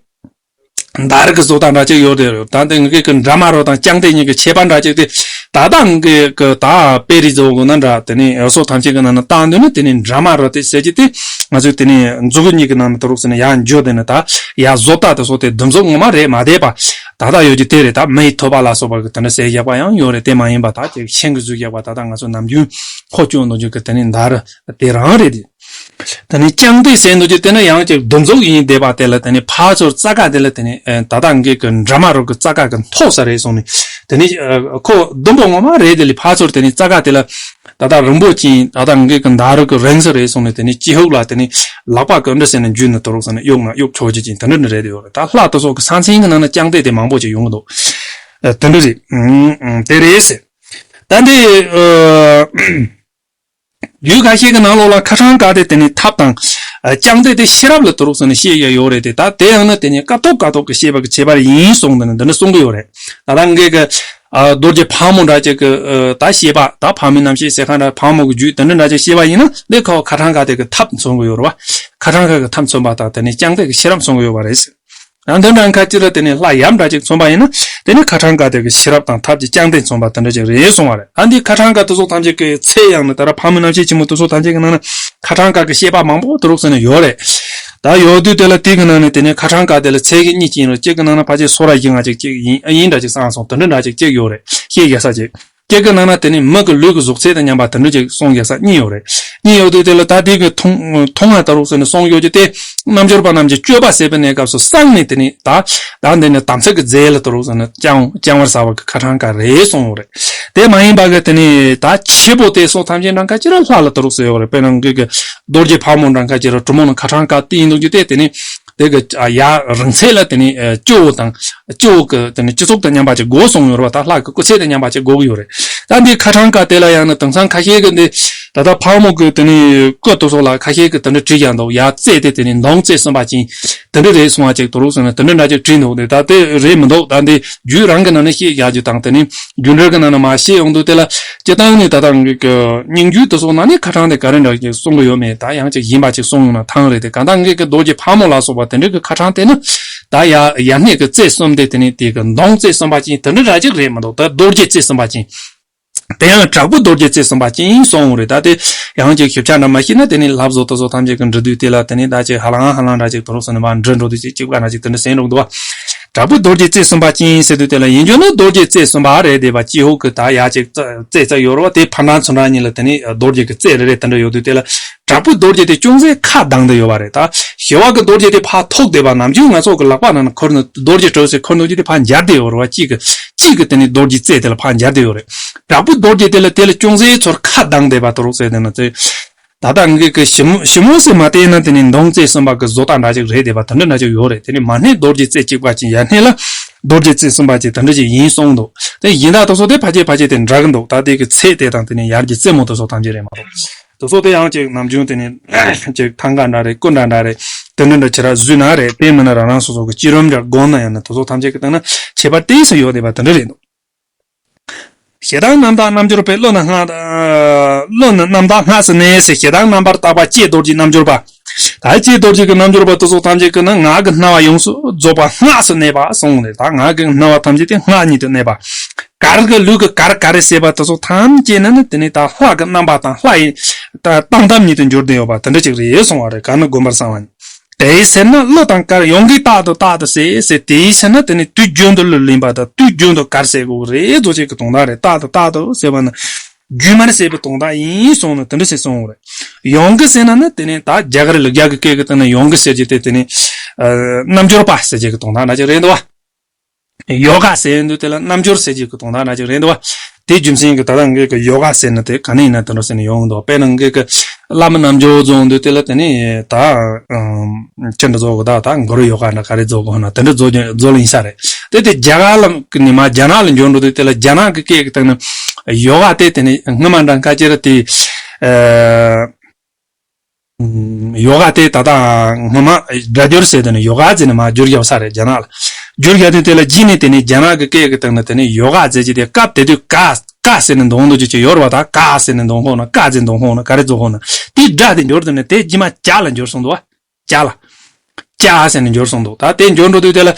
མདའ་རིགས་ཀྱི་བཟོ་ལྟ་འདྲ་ཅིག་ཡོད་དེ་རེད། ད་དེ་ངེད་ཀྱི་འདྲ་མ་རོ་དང་རྐྱང་དེ་གཉིས་ཀྱི་ཁྱད་པར་འདྲ་ཅིག་དེ། ད་ལྟ་ངེད་ཀྱི་ད་དཔེ་རིས་བཟོ་དགོས་ན་འདྲ། དེ་ནས་འོ་སོགས་ཐམས་ཅད་ཀྱི་ནང་ན་བཏང་འདོད་ན་དེ་ནས་འདྲ་མ་རོ་དེ་ཟེར་གྱི་དེ། ང་ཚོས་དེ་ནས་མཛུ་གུ་གཉིས་ཀྱི་ནང་ན་དུ་རུག་ཟེར་ནས་ཡར་འཇོག་དེ་ནས་ད་ཡར་བཟོ་ལྟ་དེ་སོགས་དེ་འདུ་འཛོམས་ངོ་མ་རེད་མ་བསྡད་པ། ད་ལྟ་ཡོད་ཀྱི་དེ་རེད། ད་མེའི་ཐོད་པ་ལ་སོགས་པ་གི་དེ་འདྲ་ཟེར་བཞག་པ་ཡང་ཡོད་རེད། དེ་མ་ཡིན་པ་ད་ཅིག་ཤིང་གི་བཟོས་བཞག་པ་ད་ལྟ་ང་ཚོ་ནམ་རྒྱུན་ཁོ་སྐྱོན་འདུག་རྒྱུ་གི་དེ་ནས་མདའ་རུ་དེ་རང་རེད་དེ། ད་ནི་རྐྱང་དེ་ཟེར་འདུག་རྒྱུ་དེ་ནི་ཡང་ཅིག་འདུ་འཛོམས་ཡིན་བསྡད་པ་དེ་ལ་དེ་ནི་ཕར་ཚུར་རྩ་ཁ་དེ་ལ་དེ་ནི་ད་ལྟ་ངེད་ཀྱི་འདྲ་མ་རོ་གི་རྩ་ཁ་གི་མཐོ་ས་རེད་སོང་ནས། དེ་ནི་ཁོ་ཟླུམ་པོ་ངོ་མ་རེད། དེ་ལས་ཕར་ཚུར་དེ་ནི་རྩ་ཁ་དེ་ལ་ད་ལྟ་རིང་པོ་ཅིག་ད་ལྟ་ངེད་ཀྱི་མདའ་རོ་གི་རིང་ས་རེད་སོང་ནས། དེ་ནི་སྤྱི་ཧུག་ལ་དེ་ནི་ལག་པ་གི་འདྲ་ཟེར་ནས་འཇུས་ནས་དུ་རུག་ཟེར་ནས་གཡུག་ན་གཡུག་ཆོག་རྒྱུ་ཅིག་དེ་འདྲ་ནི་རེད་དེ་ཡོད་རེད། ད་ལྷ་དེ་སོགས་ཀྱི་ས་མཚན་གྱི་ནང་ན་རྐྱང་དེ་དེ་མང་པོ་ཅིག་ཡོང་གི་འདུག་དེ་འདྲ་རེད། དེ་རེད་ཟེར། ད་འདི། རྒྱུད་ཁ་ཤས་ཀྱི་ནང་ལོགས་ལ་ཁ་ཕྲེང་ཀ་དེ་དེ་ནི་ཐབས་དང་། རྐྱང་དེ་དེ་ཤེས་རབ་ལ་དུ་རུག་ཟེར་ནས་བཤད་ཡ་ཡོད་རེད་དེ། ད་དེ་ཡང་ན་དེ་ནི་སྐབས་ཐོག་སྐབས་ཐོག་གི་བཤད་པ་གི་ཁྱད་པར་ཡིན་གསུངས་དེ་ནི་འདི་འདྲ་གསུང་གི་ཡོད་རེད། ད་ལྟ་ངེད་ཀྱི་རྡོ་རྗེ་ཕག་མོ་འདྲ་ཅིག་གི་ད་བཤད་པ་ད་ཕག་མོའི་རྣམ་བཤད་ཟེར་ཁ་འདྲ་ཕག་མོ་གི་རྒྱུད་དེ་འདྲ་འདྲ་ཅིག་བཤད་པ་ཡིན་ན་འདི་ཁ་བ་ཁ་ཕྲེང་ཀ་དེ་གི་ཐབས་མཚོན་གི་ཡོད་རེད་བ། ཁ་ཕྲེང་ཀ་གི་ཐབས་མཚོན་པ་དང་དེ་ནི་རྐྱང་དེ་གི་ཤེས་རབ་མཚོན་གི་ཡོད་པ་རེད་ཟེར། ཡང་དེ་འདྲ་ཁ་ཅིག་ལ་དེ་ནི་ལྷ་ཡམ་འདྲ་ཅིག་མཚོན་པ་ཡིན་ན་དེ་ནི་ཁ་ཕྲེང་ཀ་དེ་གི་ཤེས་རབ་དང་ཐབས་ཀྱི་རྐྱང་དེ་མཚོན་པ་དེ་འདྲ་ཅིག་རེད་གསུང་བ་རེད། ཨ་འདི་ཁ་ཕྲེང་ཀ་དེ་ཚོ་ཐམས་ཅད་ཀྱི་ཚེ་ཡང་ནི་ད་ར་ཕག་མོའི་རྣམ་བཤད་ཆེན་མོ་དེ་ཚོ་ཐམས་ཅད་ཀྱི་ནང་ན་ཁ་ཕྲེང་ཀ་གི་བཤད་པ་མང་པོ་དུ་རུག་ཟེར་ནས་ཡོད་རེད། ད་ཡོད་དུས་དེ་ལ་དེ་གི་ནང་ནས་དེ་ནི་ཁ་ཕྲེང་ཀ་དེ་ལ་ཚད་གི་གཉིས་ཅིག་ཡིན་རུང་གཅིག་གི་ནང་ན་ཕལ་ཆེར་སོ་ར་བཞི་ལྔ་ཅིག་གཅིག་ཡིན་ཨ་ཡིན་འདྲ་ཅིག་བསམ་སོང་། དེ་འདྲ་འདྲ་ཅིག་གཅིག་ཡོད་རེད། ཤེས་རྒྱག་ས་ཅིག་གཅིག་གི་ནང་ན་དེ་ནི་མི་གི་ལུས་ཀྱི་གཟུགས་ཚད་དང་མཉམ་པ་དེ་འདྲ་ཅིག་གསུང་རྒྱག་ས་གཉིས་ཡོད་རེད། གཉིས་ཡོད་དུས་དེ་ལ་ད་དེ་གི་མཐོང་མཐོང་བ་ལྟ་རུག་ཟེར་ནས་གསུང་ཡོད་ཀྱི་དེ། རྣལ་འབྱོར་པ་རྣམས་ཀྱིས་སྤྱོད་པ་ཟེར་བའི་གནས་སྐབས་སུ་གསང་ནས་དེ་ནི་ད་ད་འདི་ནི་དམ་ཚིག་གི་རྫས་ལ་ལྟ་རུག་ཟེར་ནས་བཅང་བཅང་བར་བྱ་བ་གི་ཁ་ཕྲེང་ཀ་རེད་གསུངས་ཡོད་རེད། དེ་མ་ཡིན་པ་གི་དེ་ནི་ད་ཆེ་པོ་དེ་སོགས་ཐམས་ཅད་འདྲ་ཁ་ཅིག་ལ་ལྷ་ལ་ལྟ་རུག་ཟེར་ཡོད་རེད། དཔེར་ན་ངེད་ཀྱི་རྡོ་རྗེ་ཕག་མོ་འདྲ་ཁ་ཅིག་ལ་གྲུ་མོ་ནི་ཁ་ཕྲེང་ཀ་དེ་ཡིན་འདུག་རྒྱུ་དེ་དེ་ནི། དེ་གི་ཡ་རིང་ཚད་ལ་དེ་ནི་སྤྱི་བོ་དང་སྤྱི་བོ་གི་དེ་ནི་སྤྱི་གཙུག་དང་མཉམ་པ་ཅིག་དགོས་གསུངས་ཡོད་རེད་བ། ད་ལྷ་གི་སྐུ་ཚད་དང་མཉམ་པ་ཅིག་དགོས་ཀྱི་ཡོད་རེད། ད་འདི་ཁ་ཕྲེང་ཀ་དེ་ལ་ཡང་ན་དེང་སང་ཁ་ཤས་ཀྱི་འདི་ ད་ལྟ་ཕག་མོ་གི་དེ་ནས་སྐུ་དེ་ཚོ་ལ་ཁ་ཤས་ཀྱིས་དེ་འདྲ་བྲིས་ཀྱང་འདུག། ཡ་རྩེ་དེ་དེ་ནས་མདུང་རྩེ་གསུམ་པ་ཅན་དེ་འདྲ་རེད་གསུང་བ་ཅིག་དུ་རུག་སོང་ན་དེ་འདྲ་འདྲ་ཅིག་བྲིས་འདུག། དེ་ད་དེ་རེད་མི་འདུག། ད་འདི་རྒྱུད་རང་གི་ནང་ནས་བཤད་ཡག་རྒྱུ་དང་དེ་ནས་རྒྱུད་འགྲེལ་གྱི་ནང་ནས་མར་བཤད་ཡོང་དུས། དེ་ལ་སྤྱིར་བཏང་ནས་ད་ལྟ་ངེད་ཀྱི་སྙིང་རྒྱུད་དེ་ཚོ་ནང་ནས་ཁ་གྲངས་དེ་ག་རེ་འདྲ་ཅིག་གསུང་གི་ཡོད་མེད། ད་ཡང་ཅིག་ཡིན་པ་ཅིག་གསུང་ཡོང་ན་ཐང་རེད། དེ་གང་ལྟར་ངེད་ཀྱི་རྡོ་རྗེ་ཕག་མོ་ལ་སོགས་པ་དེ་འདྲ་གི་ཁ་གྲངས་དེ་ནི་ད་ཡ་ཡ་སྣེ་གི་རྩེ་གསུམ་དེ་དེ་ནས་དེ་གི་མདུང་རྩེ་གསུམ་པ་ཅན་དེ་འདྲ་འདྲ་ཅིག་རེད་མི་འདུག། ད་རྡོ་རྗེ་རྩེ་གསུམ་པ་ཅན། དེ་ཡང་དྲག་པོའི་རྡོ་རྗེ་རྩེ་གསུམ་པ་ཅན་གསུངས་རེད། ད་དེ་ཡང་ཅིག་ཞིབ་ཆ་འདྲ་མ་ཤེས་ན་དེ་ནས་ལབ་བཟོ་དེ་ཚོ་ཐམས་ཅད་ཀྱི་འབྲི་དུས་དེ་ལ་དེ་ནས་ད་ཅིག་ཧ་ལང་ཧ་ལང་འདྲ་ཅིག་དུ་རུག་སོང་ནས་མར་འབྲི་འགྲོ་དུས་ཅིག་གཅིག་པ་འདྲ་ཅིག་དེ་འདྲ་ཟེར་འགྲོ་འདུག་བ། དྲག་པོའི་རྡོ་རྗེ་རྩེ་གསུམ་པ་ཅན་ཟེར་དུས་དེ་ལ་ཡིན་རྒྱུ་ན་རྡོ་རྗེ་རྩེ་གསུམ་པ་རེད། དེ་བ་སྤྱི་ཧོ་གི་ད་ཡ་ཅིག་རྩེ་རྩེ་ཡོད་རེད་བ། དེ་ཕར་འགྲམ་ཚུར་འགྲམ་གཉིས་ལ་དེ་ནས་རྡོ་རྗེ་གི་རྩེ་རེ་རེ་དེ་འདྲ་ཡོད་དུས། དེ་ལ་དྲག་པོའི་རྡོ་རྗེ་དེ་ཅུང་ཟད་ཁ་གདངས་ཏེ་ཡོད་པ་རེད། ད་ཞི་བ་གི་རྡོ་རྗེ་དེ་ཕར་ཐུག་བསྡད་པ། ནམ་རྒྱུན་ང་ཚོ་གི་ལག་པ་ནང་ན་འཁུར་ནས་རྡོ་རྗེ་གྲི་ཟེར་འཁུར་འདུག་རྒྱུ་དེ་ཕར་འབྱར་བསྡད་ཡོད་རེད་བ། གཅིག་གི་གཅིག་གི་དེ་ནས་རྡོ་རྗེ་རྩེ་དེ་ལ་ཕར་འབྱར་བསྡད་ཡོད་རེད། དྲག་པོའི་རྡོ་རྗེ་དེ་ལ་དེ་ལ་ཅུང་ཟད་ཚུར་ཁ་གདངས་བསྡད་པ་དུ་རུག་ཟེར་དེ་ན་ཚེ། ད་ལྟ་ངེད་ཀྱི་ཞིབ་མོ་ཞིབ་མོ་ཟེར་མ་བལྟས་ན་དེ་ནས་མདུང་རྩེ་གསུམ་པ་གི་བཟོ་ལྟ་འདྲ་ཅིག་རེད། དེ་བ་དེ་འདྲ་འདྲ་ཅིག་ཡོད་རེད། དེ་ནས་མ་སྣེ་རྡོ་རྗེ་རྩེ་གཅིག་པ་ཅན། ཡ་སྣེ་ལ་རྡོ་རྗེ་རྩེ་གསུམ་པ་ཅན་དེ་འདྲ་ཅིག་ཡིན་གསུངས་འདུག། དེ་ཡིན་ད་དེ་ཚོ་དེ་ཕལ་ཆེར་ཕལ་ཆེར་དེ་འདྲ་གི་འདུག། ད་དེ་གི་ཚད་དེ་དང་དེ་ནས་ཡར་གྱི་རྩེ་མོ་དེ་ཚོ་ཐམས་ཅད་རེད་མ་གཏོགས། དེ་ཚོ་དེ་ཡང་ཅིག་ནམ་རྒྱུན་དེ་ནས་ཅིག་ཐང་ག་འདྲ་རེད། སྐུ་འདྲ་འདྲ་རེད། དེ་འདྲ་འདྲ་ཁྱེད་རང་བཟོས་ན་རེད། དེ་མིན་ན་རང་རང་སོ་སོ་གི་སྐྱིད་རོམ་འདྲ་དགོངས་ན་ཡང་ན་དེ་ཚོ་ཐམས་ཅད་ཀྱི་སྟེང་ན་ཁྱད་པར་ཏོག་ཙམ་ཡོད་བསྡད་པ་དེ་འདྲ་རེད་འདུག། ཞེ་སྡང་རྣམ་དག་རྣལ་འབྱོར་པའི། བློ་ནི་སྔགས་བློ་ནི་རྣམ་དག་སྔགས་སུ་གནས་ཟེར། ཞེ་སྡང་རྣམ་པར་དག་པ་ལྕེ་རྡོ་རྗེ་རྣལ་འབྱོར་པ། ད་ལྕེ་རྡོ་རྗེ་གི་རྣལ་འབྱོར་པ་དེ་ཚོ་ཐམས་ཅད་ཀྱི་ནི་ངག་གི་རྣ་བ་ཡོངས་སུ་རྫོགས་པ་སྔགས་སུ་གནས་པ་གསུངས་ནས། ད་ངག་གི་རྣ་བ་ཐམས་ཅད་དེ་སྔགས་ཉིད་དུ་གནས་པ། གར་གྱི་ལུས་ཀྱི་གར་ག་རེ་ཟེར་བ་དེ་ཚོ་ཐམས་ཅད་ནི་ནི་དེ་ནི་ད་ལྷ་གི་རྣམ་པ་དང་ལྷ་ཡི་ད་སྟངས་སྟབས་ཉིད་དུ་འགྱུར་བསྡད་ཡོད་པ་དེ་འདྲ་ཅིག་རེད་གསུངས་པ་རེད། གར་ནི་བསྒོམ་པར་བྱ་བ་ཡིན། དེའི་ཕྱིར་ན་གླུ་དང་གར་ཡོངས་ཀྱིས་རྟག་ཏུ་རྟག་ཏུ་ཟེར་ཟེར། དེའི་ཕྱིར་ན་དེ་ནི་དུས་རྒྱུན་དུ་གླུ་ལེན་པ་དང་དུས་རྒྱུན་དུ་གར་ཟེར་དགོས་རེད་ཟེར་ཅིག་གི་དོན་དག་རེད། རྟག་ཏུ་རྟག་ཏུ་ཟེར་བ་ནི་རྒྱུན་མར་ཟེར་བའི་དོན་དག་ཡིན་གསུངས་ནས་དེ་འདྲ་ཟེར་གསུངས་རེད། ཡོངས་ཀྱིས་ཟེར་ན་ནི་དེ་ནི་ད་རྒྱ་གར་ལུགས་རྒྱ་གི་སྐད་ཀྱི་སྟེང་ན་ཡོངས་ཀྱིས་ཟེར་རྒྱུ་དེ་དེ་ནི་རྣལ་འབྱོར་པ་ཟེར་རྒྱུ་གི་དོན་དག་འདྲ་ཅིག་རེད་འདུག་བ། ཡོ་ག་ཟེར་འདུག། དེ་ལ་རྣལ་འབྱོར་ཟེར་རྒྱུ་གི་དོན་དག་འདྲ་ཅིག་རེད་འདུག་བ། དེ་རྒྱུ་མཚན་གྱིས་ད་ལྟ་ངེད་ཀྱི་ཡོ་ག་ཟེར་ན་དེ་ག་ནས་ཡིན་ན་དེ་འདྲ་ཟེར་ནས་ཡོང་གི་འདུག། དཔེར་ན་ངེད་ཀྱི་བླ་མ་རྣལ་འབྱོར་རྫོགས་འདུག། དེ་ལ་དེ་ནས་ད་ཅི་འདྲ་རྫོགས་གི་ད་ད་གུ་རུ་ཡོ་ག་འདྲ་ག་རེ་རྫོགས་གི་ཧོ་ན་དེ་འདྲ་རྫོགས་རྫོགས་ལ་ཡིན་ས་རེད། དེ་དེ་རྒྱ་གར་ལ་ནས་མ་རྒྱ་ནག་ལ་འབྱོར་འགྲོ་དུས། དེ་ལ་རྒྱ་ནག་གི་སྐད་ཀྱི་སྟེང་ན་ཡོ་ག་དེ་དེ་ནས་སྔ་མ་འདྲ་ཁ་ཅིག་ར་དེ། ཡོ་ག་དེ་ད་ལྟ་སྔོན་མ་སྒྲ་སྒྱུར་ཟེར་དེ་ནི་ཡོ་ག་ཟེར་ནས་མར་བསྒྱུར་བརྒྱབ་ས་རེད་རྒྱ་ནག་ལ། བསྒྱུར་བརྒྱབ་དུས་དེ་ལ་རྗེས་ནས་དེ་ནི་རྒྱ་ནག་གི་སྐད་ཀྱི་སྟེང་ན་དེ་ནི་ཡོ་ག་ཟེར་གྱི་དེ་སྐབས་དེ་དུས་ཀ་ཀ་ཟེར་ནས་འདོན་འདོན་གྱི་ཅིག་ཡོད་རེད་བ། ད་ཀ་ཟེར་ནས་འདོན་ཁོ་ན་ཀ་ཟེར་འདོན་ཁོ་ན་ག་རེ་རྫོགས་ཁོ་ན་དེའི་སྒྲ་དེ་འབྱོར་དུས་ནི་དེ་རྗེས་མ་ཀྱ་ལ་འབྱོར་སོང་འདུག་བ། ཀྱ་ལ། ཀྱ་ཟེར་ནས་འབྱོར་སོང་འདུག། ད་དེ་འབྱོར་འགྲོ་དུས་དེ་ལ།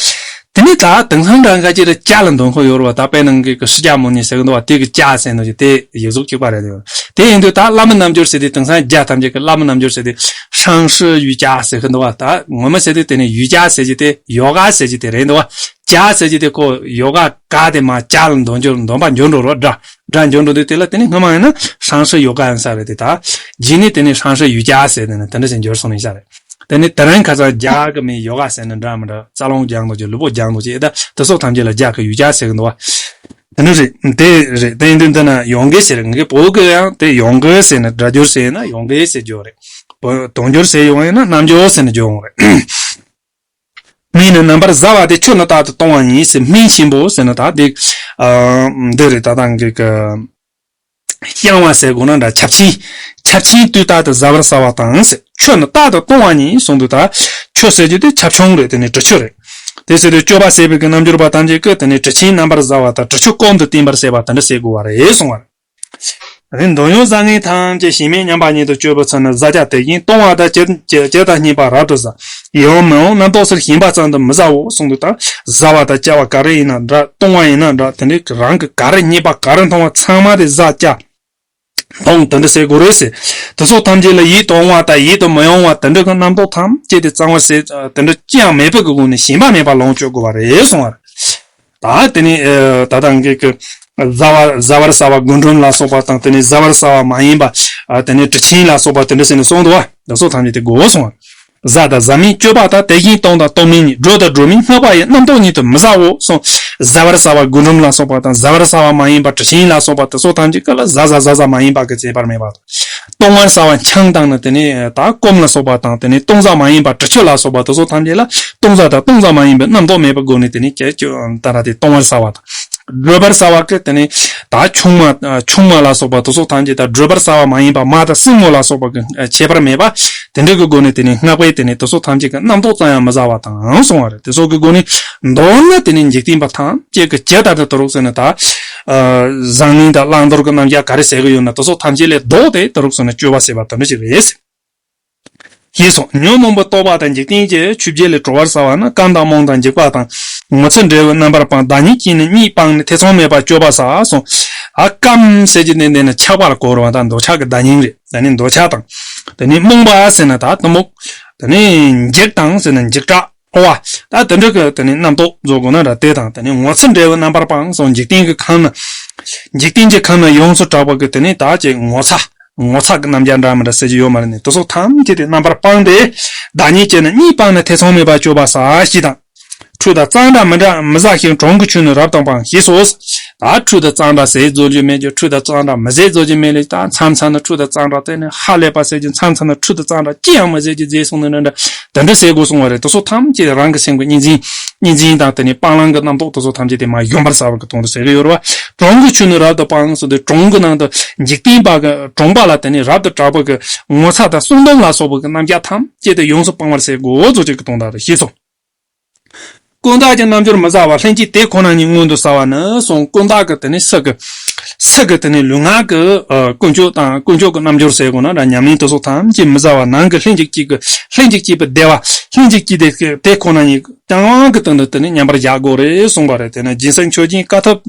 དེ་ནི་ད་དེང་སང་འདྲ་འགའ་ཅིག་ལ་ཀྱ་ལ་འདོན་ཁོ་ཡོད་རེད་བ། ད་དཔེར་ན་ངེད་ཀྱི་ཀྱི་ཤཱཀྱ་མུ་ནེ་ཟེར་གི་འདུག་བ། དེ་གི་ཀྱ་ཟེར་འདུག་ཅིག་དེ་ཡིག་གཟུགས་གཅིག་པ་རེད་འདུག། དེ་ཡིན་དུས་ད་བླ་མ་རྣལ་འབྱོར་ཟེར་དུས་དེང་སང་རྒྱ་ཐམས་ཅད་ཀྱི་བླ་མ་རྣལ་འབྱོར་ཟེར་དུས་ཧྲང་ཧྲི་ཡུས་ཀྱ་ཟེར་གི་འདུག་བ། ད་ངོ་མ་ཟེར་དུས་དེ་ནི་ཡུས་ཀྱ་ཟེར་གྱི་དེ་ཡོ་ག་ཟེར་གྱི་དེ་རེད་འདུག་བ། ཀྱ་ཟེར་གྱི་དེ་ཁོ་ཡོ་ག་ག་དེ་མར་ཀྱ་ལ་འདོན་འགྱུར་འདོན་པ་འབྱོར་འགྲོ་རོགས་སྒྲ་སྒྲ་འབྱོར་འགྲོ་དུས་དེ་ལ་དེ་ནི་སྔ་མ་ཡིན་ན་ཧྲང་ཧྲི་ཡོ་ག་ཡིན་ས་རེད། དེ་ད་རྗེས་ནས་དེ་ནི་ཧྲང་ཧྲི་ཡུས་ཀྱ་ཟེར་དེ་ནི་དེ་འདྲ་ཞིག་འབྱོར་སོང་ནི་ཡིན་ས་རེད། དེ་ནི་དེ་རིང་ཁ་སང་རྒྱ་གི་མི་ཡོ་ག་ཟེར་ན་འདྲ་མི་འདྲ་རྩ་རླུང་རྒྱག་འདུག་ཅེས་ལུས་པོ་རྒྱག་འདུག་ཅེས་ད་དེ་སོགས་ཐམས་ཅད་ལ་རྒྱ་གི་ཡུས་ཀྱ་ཟེར་གི་འདུག་བ། དེ་ནི་རེད། དེ་རེད། དེ་ཡིན་དུས་འདི་ན་ཡོངས་ཀྱིས་ཟེར་ངེད་བོད་ཀྱི་ཡང་དེ་ཡོངས་ཀྱིས་ཟེར་ན་སྒྲ་སྒྱུར་ཟེར་ན་ཡོངས་ཀྱིས་ཟེར་རྒྱུ་རེད། བོད་དོན་སྒྱུར་ཟེར་ཡོང་ཡིན་ན་རྣལ་འབྱོར་ཟེར་ན་རྒྱུ་ཡོང་རེད། སྨན་ནི་རྣམ་པར་བཟའ་བ་སྟེ། ཆུ་ནི་རྟག་ཏུ་བཏུང་བ་ཉིད་ཟེར། སྨན་ཆེན་པོ་ཟེར་ན་ད་དེ་འདི་རེད། ད་ད་ངེད་ཀྱི་བཤང་བ་ཟེར་དགོས་ན་འདྲ། ཆབ་ཆེན། ཆབ་ཆེན་དུས་རྟག་ཏུ་བཟའ་བར་བྱ་བ་དང་ཟེར། ཆུ་ནི་རྟག་ཏུ་བཏུང་བ་ཉིད་གསུངས་དུས་ད་ཆུ་ཟེར་རྒྱུ་དེ་ཆབ་ཆུང་རེད། དེ་ནི་དྲི་ཆུ་རེད། དེ་ཟེར་དུས་སྤྱོད་པ་ཟེར་བའི་གི་རྣལ་འབྱོར་པ་ཐམས་ཅད་ཀྱིས་དེ་ནི་དྲི་ཆེན་རྣམ་པར་བཟའ་བ་དང་དྲི་ཆུ་སྐོམ་དུ་བསྟེན་པར་བྱེད་པ་དེ་འདྲ་ཟེར་དགོས་པ་རེད་གསུང་བ་རེད། དེ་འདོད་ཡོན་བཟང་ངན་ཐམས་ཅད་ཞིང་སྨན་མཉམ་པ་ཉིད་དུ་སྤྱོད་པའི་ཚུལ་ནི་བཟའ་བཅའ་དེ་བཞིན་བཏུང་བ་དང་བཅད་བཅད་དང་བསྙེན་པ་རབ་ཏུ་བྱ། ཡིད་འོང་མི་འོང་རྣམ་རྟོག་སོགས་ཞེན་པ་ཙམ་དུ་མི་བྱའོ་གསུངས་དུས་ད་བཟའ་བ་དང་བཅའ་བ་ག་རེ་ཡིན་ན་འདྲ། བཏུང་བ་ཡིན་ན་འདྲ། དེ་འདྲའི་རང་གི་ག་རེ་རྙེད་པ་ག་རེ་མཐོང་བ་ཚང་མ་དེ་བཟའ་བཅའ་བཏུང་དེ་འདྲ་ཟེར་དགོས་རེད་ཟེར། དེ་སོགས་ཐམས་ཅད་ལ་ཡིད་དུ་འོང་བ་དང་ཡིད་དུ་མི་འོང་བ་དེ་འདྲ་གི་རྣམ་རྟོག་ཐམས་ཅད་དེ་གཙང་བ་ཟེར་དེ་འདྲ་ཅི་ཡང་མེད་པའི་སྒོ་ནས་ཞེན་པ་མེད་པར་ལོངས་སྤྱོད་དགོས་པ་རེད་གསུང་བ་རེད། ད་དེ་ནས་ད་ལྟ་ངེད་ཀྱི་བཟའ་བ་བཟའ་བར་བྱ་བ་རྒུན་འབྲུམ་ལ་སོགས་པ་དང་། དེ་ནས་བཟའ་བར་བྱ་བ་མ་ཡིན་པ་དེ་ནས་དྲི་ཆེན་ལ་སོགས་པ་དེ་འདྲ་ཟེར་ནས་གསུངས་འདུག་བ། དེ་སོགས་ཐམས་ཅད་དེ་དགོས་གསུངས་བ། བཟའ་དང་བཟའ་མིན་སྤྱོད་པ་དང་། དེ་བཞིན་བཏུང་དང་བཏུང་མིན་ཉིད། སྒྲོ་དང་སྒྲོ་མིན་སྨག་པ་ཡི། རྣམ་རྟོག་ཉིད་དུ་མི་བྱའོ་གསུངས། བཟའ་བར་བྱ་བ་རྒུན་འབྲུམ་ལ་སོགས་པ་དང་། བཟའ་བར་བྱ་བ་མ་ཡིན་པ་དྲི་ཆེན་ལ་སོགས་པ་དེ་སོགས་ཐམས་ཅད་ཀ་ལ་བཟའ་བཟའ་བཟའ་བཟའ་མ་ཡིན་པ་གི་ཁྱད་པར་མེད་པ་དང་། བཏུང་བར་བྱ་བ་ཆང་དང་ནི་དེ་ནས་ད་སྐོམ་ལ་སོགས་པ་དང་། དེ་ནས་བཏུང་བྱ་མ་ཡིན་པ་དྲི་ཆུ་ལ་སོགས་པ་དེ་སོགས་ཐམས་ཅད་ལ་བཏུང་བྱ་དང་བཏུང་བྱ་མ་ཡིན་པའི་རྣམ་རྟོག་མེད་པའི་སྒོ་ནས་དེ་ནས་ཀྱེ་ཀྱེ་ད་ར་དེ་བཏུང་བར་བྱ་བ་དང་ བགྲོད་པར་ཟ་བ་གི་དེ་ནི་ད་ཆུང་མ་ཆུང་མ་ལ་སོགས་པ་དེ་སོགས་ཐམས་ཅད་དང་བགྲོད་པར་ཟ་བ་མ་ཡིན་པ་མ་དང་སྲིན་མོ་ལ་སོགས་པ་གི་ཁྱད་པར་མེད་པ་དེ་འདྲ་གི་སྒོ་ནས་དེ་ནི་སྔགས་པས་དེ་ནི་དེ་སོགས་ཐམས་ཅད་ཀྱི་རྣམ་རྟོག་ཙམ་ཡང་མི་ཟ་བ་དང་གསུང་བ་རེད། དེ་སོགས་ཀྱི་སྒོ་ནས་མདོར་ན་དེ་ནི་འཇིག་རྟེན་པ་ཐམས་ཅད་ཀྱི་ཇི་ལྟར་དུ་དུ་རུག་ཟེར་ན་ད་བཟང་ངན་དང་བླང་དོར་གྱི་རྣམ་གཞག་ག་རེ་ཟེར་གི་ཡོད་ན་དེ་སོགས་ཐམས་ཅད་ལས་ལྡོག་སྟེ་དུ་རུག་ཟེར་ན་སྤྱོད་པ་ཟེར་བ་དེ་འདྲ་ཞིག་རེད། ཞེས་སོགས་ཉོན་མོངས་པའི་རྟོག་པ་དང་འཇིག་རྟེན་གྱི་ཆོས་བརྒྱད་ལས་གྲོལ་བར་བྱ་བ་ནི་རྐང་དང་རྨོངས་དང་འཇིགས་པ་དང་ངོ་ཚ་འདྲེ་བའི་རྣམ་པར་སྤངས། བདག་ཉིད་ཀྱིས་ནི་གཉིས་སྤངས་ནས་ཐེ་ཚོམ་མེད་པར་སྤྱོད་པར་བྱ་གསུངས། ཨ་རྐང་ཟེར་གྱི་ནི་འདི་ནི་ཆགས་པ་ལ་གོ་རུང་བ་དང་འདོད་ཆགས་ཀྱི་བརྡ་རྙིང་རེད། ད་ནི་འདོད་ཆགས་དང་། ད་ནི་རྨོངས་པ་ཟེར་ན་ད་གཏི་མུག་ད་ནི་འཇིགས་དང་ཟེར་ན་འཇིགས་སྐྲག་འཁོར་བ། ད་དེ་འདྲ་གི་དེ་ནི་རྣམ་རྟོག་བཟོ་དགོས་ན་ར་དེ་དང་། དེ་ནི་ངོ་ཚ་འདྲེ་བའི་རྣམ་པར་སྤངས་སོགས་འཇིག་རྟེན་གྱི་ཁམས་ན། འཇིག་རྟེན་གྱི་ཁམས་ན་ཡོངས་སུ་གྲགས་པ་གི་དེ་ནི་ད་ཅིག་ངོ་ཚ། ངོ་ཚ་གི་རྣམ་གཞག་འདྲ་མི་འདྲ་ཟེར་གྱི་ཡོད་མ་རེད་ནི། དེ་སོགས་ཐམས་ཅད་དེ་རྣམ་པར་སྤངས་ཏེ། བདག་ཉིད་ཀྱིས་ནི་གཉིས་སྤངས་ནས་ཐེ་ཚོམ་མེད་པར་སྤྱོད་པར་བྱ་ཞེས་དང་། ཁྲོས་དང་གཙང་སྦྲ་མི་འདྲ་མི་བཟའ་ཞིང་། གྲོང་གི་ཆུ་ནི་རབ་ཏུ་སྤངས་ཞེས་སོ། ད་ཁྲོས་དང་གཙང་སྦྲ་ཟས་བཟོ་རྒྱུ་མེད་ཀྱི། ཁྲོས་དང་གཙང་སྦྲ་མི་ཟས་བཟོ་རྒྱུ་མེད་ལས། ད་མཚམས་མཚམས་ན་ཁྲོས་དང་གཙང་སྦྲ་དེ་ནི་ཧ་ལས་པ་ཟས་ཀྱི། མཚམས་མཚམས་ན་ཁྲོས་དང་གཙང་སྦྲ་ཅི་ཡང་མི་ཟས་ཀྱི་ཟས་སོང་ནི་འདྲ་འདྲ་དེ་འདྲ་ཟས་དགོས་གསུང་བ་རེད། དེ་ཚོ་ཐམས་ཅད་རང་གི་སེམས་ཀྱི་གཉིས་འཛིན། གཉིས་འཛིན་དང་དེ་ནི་སྤང་བླང་གི་རྣམ་རྟོག་དེ་ཚོ་ཐམས་ཅད་དེ་མར་གཞོམ་པར་བྱ་བ་གི་དོན་དུ་ཟེར་གི་ཡོད་རེད་བ། གྲོང་གི་ཆུ་ནི་རབ་ཏུ་སྤངས་སོ། དེ་གྲོང་གི་ནང་དུ་འཇིག་རྟེན་པ་གི་གྲོང་པ་ལ་དེ་ནི་རབ་ཏུ་གྲགས་པ་གི་ངོ་ཚ་དང་བསུན་སྡོམ་ལ་སོགས་པ་གི་རྣམ་གཞག་ཐམས་ཅད་དེ་ཡོངས་སུ་སྤང་བར་བྱེད་དགོས་ཚོ་ཅིག་གི་དོན་དག་རེད་ཞེས་སོ། ཀུན་བརྟགས་ཀྱི་རྣལ་འབྱོར་མི་བྱ་བ། ལྷན་ཅིག་དེ་ཁོ་ན་ཉིད་མངོན་དུ་བྱ་བ་ནི་གསུངས། ཀུན་བརྟགས་ཀྱི་དེ་ནི་སུ་གི་སུ་གི་དེ་ནི་ལུས་ངག་གི་ཨ་ཀུན་སྤྱོད་དང་ཀུན་སྤྱོད་ཀྱི་རྣལ་འབྱོར་ཟེར་དགོས་ན་འདྲ། ཉམས་ལེན་དེ་ཚོ་ཐམས་ཅད་མི་བྱ་བ། ནང་གི་ལྷན་ཅིག་གཅིག་གི་ལྷན་ཅིག་སྐྱེས་པའི་བདེ་བ། ལྷན་ཅིག་སྐྱེས་ཏེ་དེ་ཁོ་ན་ཉིད་རྐྱང་དབང་གི་སྟེང་དུ་དེ་ནི་མཉམ་པར་བཞག་དགོས་རེད་གསུངས་པ་རེད། དེ་ནི་སྦྱིན་སྲེག་མཆོད་སྦྱིན་དཀའ་ཐུབ་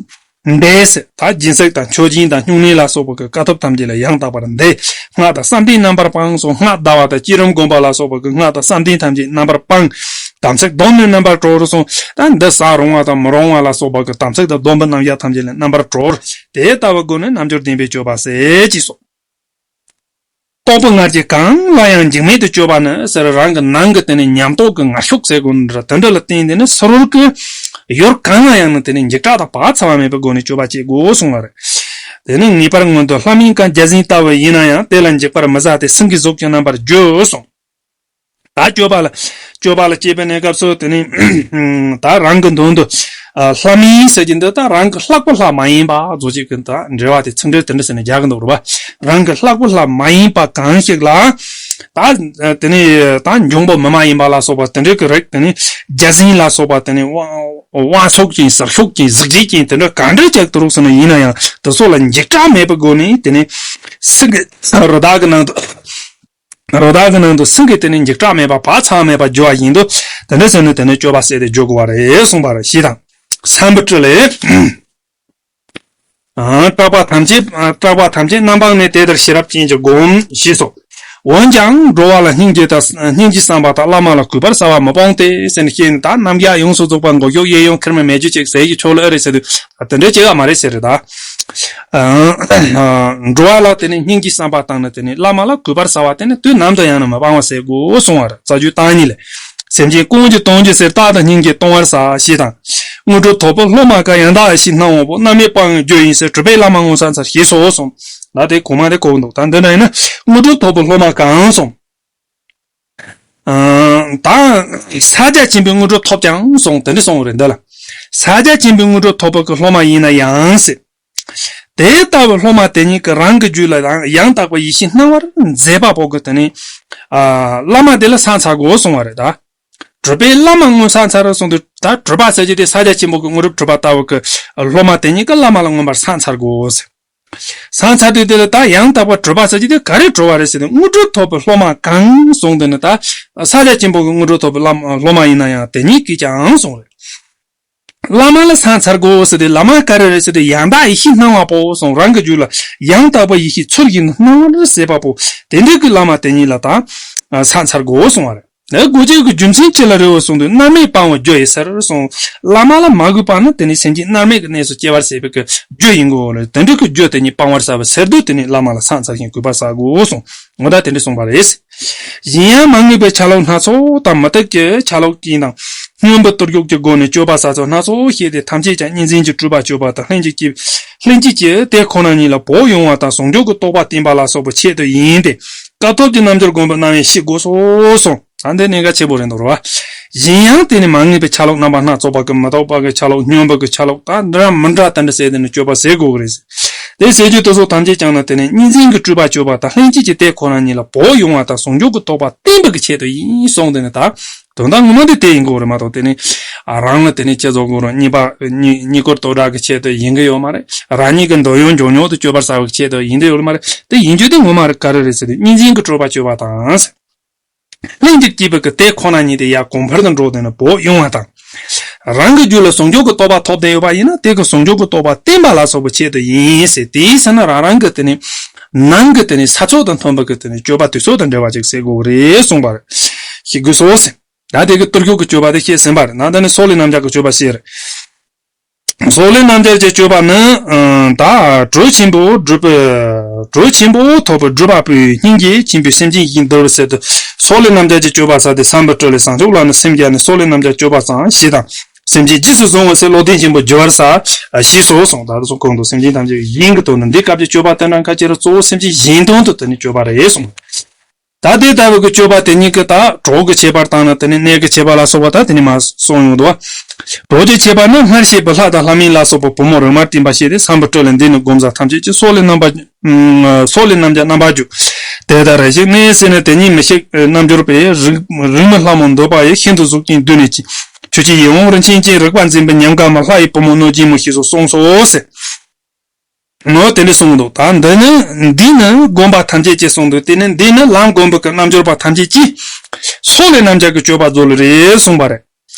འདས་ཟེར། ད་སྦྱིན་སྲེག་དང་མཆོད་སྦྱིན་དང་སྨྱུང་གནས་ལ་སོགས་པ་གི་དཀའ་ཐུབ་ཐམས་ཅད་ལ་ཡང་དག་པར་འདས། སྔགས་དང་བསམ་གཏན་རྣམ་པར་སྤངས་སོ། སྔགས་བཟླ་བ་དང་བསྐྱེད་རིམ་བསྒོམ་པ་ལ་སོགས་པ་གི་སྔགས་དང་བསམ་གཏན་ཐམས་ཅད་རྣམ་པར་སྤངས། དམ་ཚིག་སྡོམ་ནས་རྣམ་པར་གྲོལ་སོང་། ད་འདི་བྱ་རུང་བ་དང་མི་རུང་བ་ལ་སོགས་པ་གི་དམ་ཚིག་དང་སྡོམ་པའི་རྣམ་གཞག་ཐམས་ཅད་ལས་རྣམ་པར་གྲོལ། དེ་ལྟ་བུའི་སྒོ་ནས་རྣལ་འབྱོར་ལྡན་པས་སྤྱོད་པ་ཟེར་གྱིས་སོ། རྟོག་པའི་ངར་གྱིས་གང་ལ་ཡང་འཇིགས་མེད་དུ་སྤྱོད་པ་ནི་ཟེར། རང་གི་ནང་གི་དེ་ནི་ཉམས་རྟོགས་ཀྱི་ངར་ཤུགས་ཟེར་དགོས་ནི་རེད། དེ་འདྲ་ལ་བརྟེན་དེ་ནི་ཕྱི་རོལ་གྱི་ཡུལ་གང་ལ་ཡང་ནི་དེ་ནི་འཇིགས་སྐྲག་དང་བག་ཚ་བ་མེད་པའི་སྒོ་ནས་སྤྱོད་པ་བྱེད་དགོས་གསུངས་པ་རེད། དེ་ནི་ངེས་པར་མངོན་དུ་ལྷ་མིན་གང་། བརྒྱ་བྱིན་ལྟ་བུ་ཡིན་ན་ཡང་། དེ་ལ་འཇིགས་པར་མི་བྱ་སྟེ། སེང་གེའི་གཟུགས་ཀྱིས་རྣམ་པར་བརྒྱུད་གསུངས། ད་སྤྱོད་པ་ལ་སྤྱོད་པ་ལ་སྤྱད་པའི་གནས་སྐབས་སུ་དེ་ནི་ད་རང་གི་མདུན་དུ་ཨ་ལྷ་མིན་ཟེར་གྱི་འདི་ད་རང་གི་ལྷག་པའི་ལྷ་མ་ཡིན་པ་བཟོ་བྱེད་ཀྱི་ད་འགྲེལ་བ་དེ་ཚིག་འགྲེལ་དེ་འདྲ་ཟེར་ནས་རྒྱག་གི་འདུག་རེད་པ། རང་གི་ལྷག་པའི་ལྷ་མ་ཡིན་པ་གང་ཞིག་ལ་ད་དེ་ནི་ད་འབྱུང་པོ་མི་མ་ཡིན་པ་ལ་སོགས་པ་དེ་འདྲ་གི་རིགས། དེ་ནི་བརྒྱ་བྱིན་ལ་སོགས་པ་དེ་ནི་དབང་དབང་ཕྱུག་ཅན་ཟེར་ཕྱུག་ཅན་གཟི་བརྗིད་ཅན་དེ་འདྲ་གང་འདྲ་ཅིག་ཏུ་རུག་ཟེར་ན་ཡིན་ན་ཡང་དེ་ཚོ་ལ་འཇིགས་སྐྲག་མེད་པའི་སྒོ་ནས་དེ་ནི་སེང་གེ་རི་དྭགས་ཀྱི་ནང་དུ། རི་དྭགས་ཀྱི་ནང་དུ་སེང་གེ་དེ་ནི་འཇིགས་སྐྲག་མེད་པ་བག་ཚ་མེད་པ་རྒྱུ་བ་བཞིན་དུ། དེ་འདྲ་ཟེར་ནས་དེ་ནི་སྤྱོད་པ་ཟེར་ཏེ་བརྗོད་དགོས་པ་རེད་གསུངས་པ་རེད། ཞེས་དང་། སམ་བྷོ་ཊ་ལས། ཨ་སྐྲག་པ་ཐམས་ཅད་ཨ་སྐྲག་པ་ཐམས་ཅད་རྣམ་སྤངས་ནས། དེ་ལྟར་ཤེས་རབ་ཅན་གྱིས་བསྒོམ། ཞེས་སོ། འོན་ཀྱང་འགྲོ་བ་ལ་སྙིང་རྗེ་དང་སྙིང་རྗེའི་བསམ་པ་དང་བླ་མ་ལ་གུས་པར་བྱ་བ་མི་སྤོང་སྟེ་ཟེར་ནས་བཤད་ནས། ད་རྣམ་གཞག་ཡོངས་སུ་རྫོགས་པ་མགོ་གཡོག་གཡས་གཡོན་ཁེར་མོ་མེད་རྒྱུ་ཅིག་ཟེར་གྱི་ཆོག་ལེ་ཨེ་རེད་ཟེར་དུས། དེ་འདྲའི་སྐྱེ་བ་མ་རེད་ཟེར་རེད་ད། འགྲོ་བ་ལ་དེ་ནི་སྙིང་རྗེའི་བསམ་པ་བཏང་ནས་དེ་ནི་བླ་མ་ལ་གུས་པར་བྱ་བ་དེ་ནི་དུས་ནམ་དུ་ཡང་ནི་མི་སྤང་བར་བྱེད་དགོས་གསུང་བར། རྩ་རྒྱུད་བརྟག་གཉིས་ལས། སེམས་ཅན་ཀུན་གྱི་དོན་གྱི་ཕྱིར། རྟག་ཏུ་སྙིང་རྗེ་གཏོང་བར་བྱ། ཞེས་དང་། དངོས་གྲུབ་ཐོབ་པའི་སློབ་མ་གང་། ཡང་དག་ཡེ་ཤེས་སྣང་བ་པོ། རྣམ་སྨིན་སྤང་བའི་རྒྱུ་ཡིན་ཟེར། གྲུབ་པའི་བླ་མ་ངོ་ཚ་མཚར། ཞེས་སོ་གསུངས། ད་དེ་གོང་མ་དེ་གོ་གི་འདུག་ད་འདི་འདྲ་ཡིན་ན་དངོས་གྲུབ་ཐོབ་པའི་སློབ་མ་གང་གསུངས། ཨ་ད་ཕྱག་རྒྱ་ཆེན་པོའི་དངོས་གྲུབ་ཐོབ་ཀྱང་གསུངས། དེ་འདྲ་གསུངས་པ་རེད་འདི་ལ། ཕྱག་རྒྱ་ཆེན་པོའི་དངོས་གྲུབ་ཐོབ་པ་གི་སློབ་མ་ཡིན་ན་ཡང་ཟེར། དེ་ལྟ་བུའི་སློབ་མ་དེ་ཉིད་ཀྱིས་རང་གི་རྒྱུད་ལ་ཡང་ཡང་དག་པའི་ཡེ་ཤེས་སྣང་བར་མཛད་པ་པོ་གི་དེ་ནི་ཨ་བླ་མ་དེ་ལ་ཕྱག་འཚལ་དགོས་གསུང་བ་རེད་ད། གྲུབ་པའི་བླ་མ་ངོ་ཚ་མཚར་གསུངས་དུས། ད་གྲུབ་པ་ཟེར་གྱི་དེ་ཕྱག་རྒྱ་ཆེན་པོ་གི་དངོས་གྲུབ་གྲུབ་པ་ལྟ་བུ་གི་སློབ་མ་དེ་ཉིད་ཀྱིས་བླ་མ་ལ་མངོན་པར་ཕྱག་འཚལ་དགོས་ཟེར། ཕྱག་འཚལ་དུས་དེ་ལ་ད་ཡང་དག་པར་གྲུབ་པ་ཟེར་གྱི་དེ་ག་རེ་གྲུབ་པ་རེད་ཟེར་ཏེ། དངོས་གྲུབ་ཐོབ་པའི་སློབ་མ་གང་གསུངས་དེ་ནི་ད་ཕྱག་རྒྱ་ཆེན་པོ་གི་དངོས་གྲུབ་ཐོབ་པའི་བླ་མ་སློབ་མ་ཡིན་ན་ཡང་དེ་ཉིད་ཀྱིས་ཀྱང་གསུངས་རེད། བླ་མ་ལ་ཕྱག་འཚལ་དགོས་ཟེར་ཏེ། བླ་མ་ག་རེ་རེད་ཟེར་ཏེ། ཡང་དག་ཡེ་ཤེས་སྣང་བ་པོ་གསུངས། རང་གི་རྒྱུད་ལ་ཡང་དག་པའི་ཡེ་ཤེས་ཚུལ་བཞིན་དུ་སྣང་བར་མཛད་པ་པོ་དེ་འདྲ་གི་བླ་མ་དེ་ཉིད་ལ་ད་ཕྱག་འཚལ་དགོས་གསུང་བ་རེད། དགོས་ཆེད་ཀྱི་རྒྱུ་མཚན་ཅི་ལ་རེད་གསུངས་དུས། མནར་མེད་སྤང་བའི་རྒྱུ་ཡིན་ཟེར་གསུངས། བླ་མ་ལ་མ་གུས་པ་ནི་དེ་ནི་སེམས་ཅན་མནར་མེད་ཀྱི་གནས་སུ་སྐྱེ་བར་བྱེད་པའི་གི་རྒྱུ་ཡིན་དགོས་ལ། དེ་འདྲ་གི་རྒྱུ་དེ་ཉིད་སྤང་བར་བྱ་བའི་ཕྱིར་དུ་དེ་ནི་བླ་མ་ལ་ཕྱག་འཚལ་ཞིང་གུས་པར་བྱ་དགོས་གསུངས། ངོ་ད་དེ་འདྲ་གསུངས་པ་རེད། གཞན་ཡང་མ་ངེས་པའི་ཆ་ལུགས་སྣ་ཚོགས་དང་། མུ་སྟེགས་ཀྱི་ཆ་ལུགས་ཀྱིས་དང་། སྙོམས་པའི་བརྟུལ་ཞུགས་ཀྱི་སྒོ་ནས་སྤྱོད་པ་བྱ་ཚུལ་སྣ་ཚོགས་བཤད་དེ། ཐམས་ཅད་ཀྱང་གཉིས་འཛིན་གྱི་སྤྲོས་པ་གཅོད་པ་དང་། ལྷན་ཅིག་སྐྱེས་ལྷན་ཅིག་སྐྱེས་དེ་ཁོ་ན་ཉིད་ལ་བོགས་དབྱུང་བ་དང་། ཟུང་འཇུག་གི་རྟོགས་པ་བརྟན་པ་ལ་སོགས་པའི་ཆེད་དུ་ཡིན་ཏེ། སྐབས་ཐོབ་ཀྱི་རྣལ་འབྱོར་བསྒོམ་པའི་རྣམ་དབྱེ་ཤེས་དགོས་སོ་གསུངས། ད་འདི་གནད་འགག་ཆེན་པོ་རེད་འདུག་ར། གཞན་ཡང་དེ་ནི་མ་ངེས་པའི་ཆ་ལོག་རྣམ་པ་སྣ་ཚོགས་པ་གི་མི་རྟག་པ་གི་ཆ་ལོག་སྙོམས་པ་གི་ཆ་ལོག་ད་འདྲ་མི་འདྲ་དེ་འདྲ་ཟེར་དེ་ནི་སྤྱོད་པ་ཟེར་དགོས་གི་རེད། དེ་ཟེར་རྒྱུ་དེ་ཚོ་ཐམས་ཅད་ཀྱང་ནི་དེ་ནི་གཉིས་འཛིན་གྱི་སྤྲོས་པ་གཅོད་པ་དང་ལྷན་སྐྱེས་ཀྱི་དེ་ཁོ་ན་ཉིད་ལ་བོགས་དབྱུང་བ་དང་ཟུང་འཇུག་གི་རྟོགས་པ་བརྟན་པ་གི་ཆེད་དུ་ཡིན་གསུངས་དེ་ནི་ད། དོན་དག་ངོ་མ་དེ་དེ་ཡིན་དགོས་རེད་མ་གཏོགས་དེ་ནི་རང་ལ་དེ་ནི་ཅི་བཟོ་དགོས་རུང་གཉིས་པ་གཉིས་གཉིས་སྐོར་དོ་འདྲ་གི་ཆེད་དུ་ཡིན་གི་ཡོད་མ་རེད། རང་ཉིད་ཀྱི་འདོད་ཡོན་མགྱོགས་མྱུར་དུ་སྤྱོད་པར་བྱ་བའི་ཆེད་དུ་ཡིན་དེ་ཡོད་མ་རེད། དེ་ཡིན་རྒྱུ་དེ་ངོ་མ་རེད་ག་རེ་རེད་ཟེར་དུས་གཉིས་འཛིན་གྱི་སྤྲོས་པ་གཅོད་པ་དང་། ལྷན་ཅིག་སྐྱེས་པའི་གི་དེ་ཁོ་ན་ཉིད་དེ་ཡར་གོང་འཕེལ་དུ་འགྲོ་དེ་ནི་བོགས་དབྱུང་བ་དང་། རང་གི་རྒྱུད་ལ་ཟུང་འཇུག་གི་རྟོགས་པ་ཐོབ་བསྡད་ཡོད་པ་ཡིན་ན་དེ་གི་ཟུང་འཇུག་གི་རྟོགས་པ་བརྟན་པ་ལ་སོགས་པའི་ཆེད་དུ་ཡིན་ཟེར། དེའི་ཚེ་ན་རང་རང་གི་དེ་ནི་ནང་གི་དེ་ནི་ས་ཕྱོགས་དང་མཐུན་པ་གི་དེ་ནི་སྤྱོད་པ་དུས་ཚོད་དང་འབྲེལ་བ་ཅིག་ཟེར་དགོས་རེད་གསུངས་པ་རེད། ཤེས་དགོས་སོ་ཟེར། ད་དེ་གི་གཏོར་སྐྱོན་གྱི་སྤྱོད་པ་དེ་བཤད་ཟིན་པ་རེད། ནང་ད་ནི་སྲོག་ལས་རྣམ་བསྒྱར་གྱི་སྤྱོད་པ་བཤད་རེད། སྲོག་ལས་རྣམ་བསྒྱར་གྱི་སྤྱོད་པ་ནི། ཨ། ད་གྲོལ་ཆེན་པོ་སྒྲུབ་པའི། གྲོལ་ཆེན་པོ་ཐོབ་པའི་སྒྲུབ་པ་པོའི་སྙིང་རྗེ་ཆེན་པོས་སེམས་ཅན་ཡིད་འདུལ་བའི་ཚུལ་དུ་སྲོག་ལས་རྣམ་བསྒྱར་གྱི་སྤྱོད་པ་བྱ་སྟེ་བསམ་པའི་དྲིན་ལས་བྱང་ཆུབ་ལ་ནི་སེམས་བསྒྱར་ནས་སྲོག་ལས་རྣམ་བསྒྱར་སྤྱོད་པ་ཙམ་ཞེས་དང་། སེམས་ཅན་རྗེས་སུ་བཟུང་བའི་ཚུལ་བློ་ལྡན་ཆེན་པོས་བསྒྱུར་བར་བྱ་ཞེས་སོ་གསུངས། ད་དུ་སོང་གོང་དུ་སེམས་ཅན་ཐམས་ཅད་ཀྱི་གཞན་གྱི་དོན་དུ་འདི་སྐབས་ཀྱི་སྤྱོད་པ་དེ་འདྲ་ཁ་ཅིག་ར་གཙོ་བོ་སེམས་ཅན་གཞན་དོན་དུ་དེ་ནི་སྤྱོད་པ་རེད་གསུངས། ད་དེ་ལྟ་བུ་གི་སྤྱོད་པ་དེ་ཉིད་ཀྱིས་ད་གྲོགས་ཀྱི་ཁྱད་པར་དང་ནི་དེ་ནི་གནས་ཀྱི་ཁྱད་པར་ལ་སོགས་པ་ད་དེ་ནི་མ་གསུངས་ཡོང་འདུག་བ། གྲོགས་ཀྱི་ཁྱད་པར་ནི་སྔར་བཤད་པའི་ལྷ་དང་ལྷ་མིན་ལ་སོགས་པའི་བུ་མོ་རིག་མ་བསྟིམ་པ་བྱས་ཏེ་བསམ་པའི་དྲིན་ལས་འདི་ནི་བསྒོམ་བྱ་ཐམས་ཅད་ཀྱི་སྲོག་ལས་རྣམ་པ། སྲོག་ལས་རྣམ་བསྒྱར་རྣམ་པར་བསྒྱུར། དེ་ལྟར་རེ་ཞིག་ནི་ཟེར་ནས་དེ་ཉིད་མི་ཤིགས་རྣལ་འབྱོར་པས་རིགས་རིགས་མི་ལྷ་མོ་འདོད་པ་ཡི་ཤིན་ཏུ་གཟུགས་ཅན་བསྡུས་ནས་ཀྱི། ཆོས་ཀྱི་ཡིད་འོང་རིན་ཆེན་ཅན་རིག་པ་འཛིན་པའི་ཉམས་དགའ་མ་ལྷ་ཡི་བུ་མོ་གནོད་སྦྱིན་མོ་ཞེས་སོགས་གསུངས་སོ་ཟེར། ནོ་དེ་འདྲ་གསུངས་འདུག་ད་འདི་ནི་འདི་ནི་བསྒོམ་པ་ཐམས་ཅད་ཀྱིས་གསུངས་འདུག་དེ་ནི་འདི་ནི་ལམ་བསྒོམ་པའི་གི་རྣལ་འབྱོར་པ་ཐམས་ཅད་ཀྱིས་སྲོག་ལས་རྣམ་བསྒྱར་གྱི་སྤྱོད་པ་མཛོད་ལ་རེད་གསུངས་པ་རེད།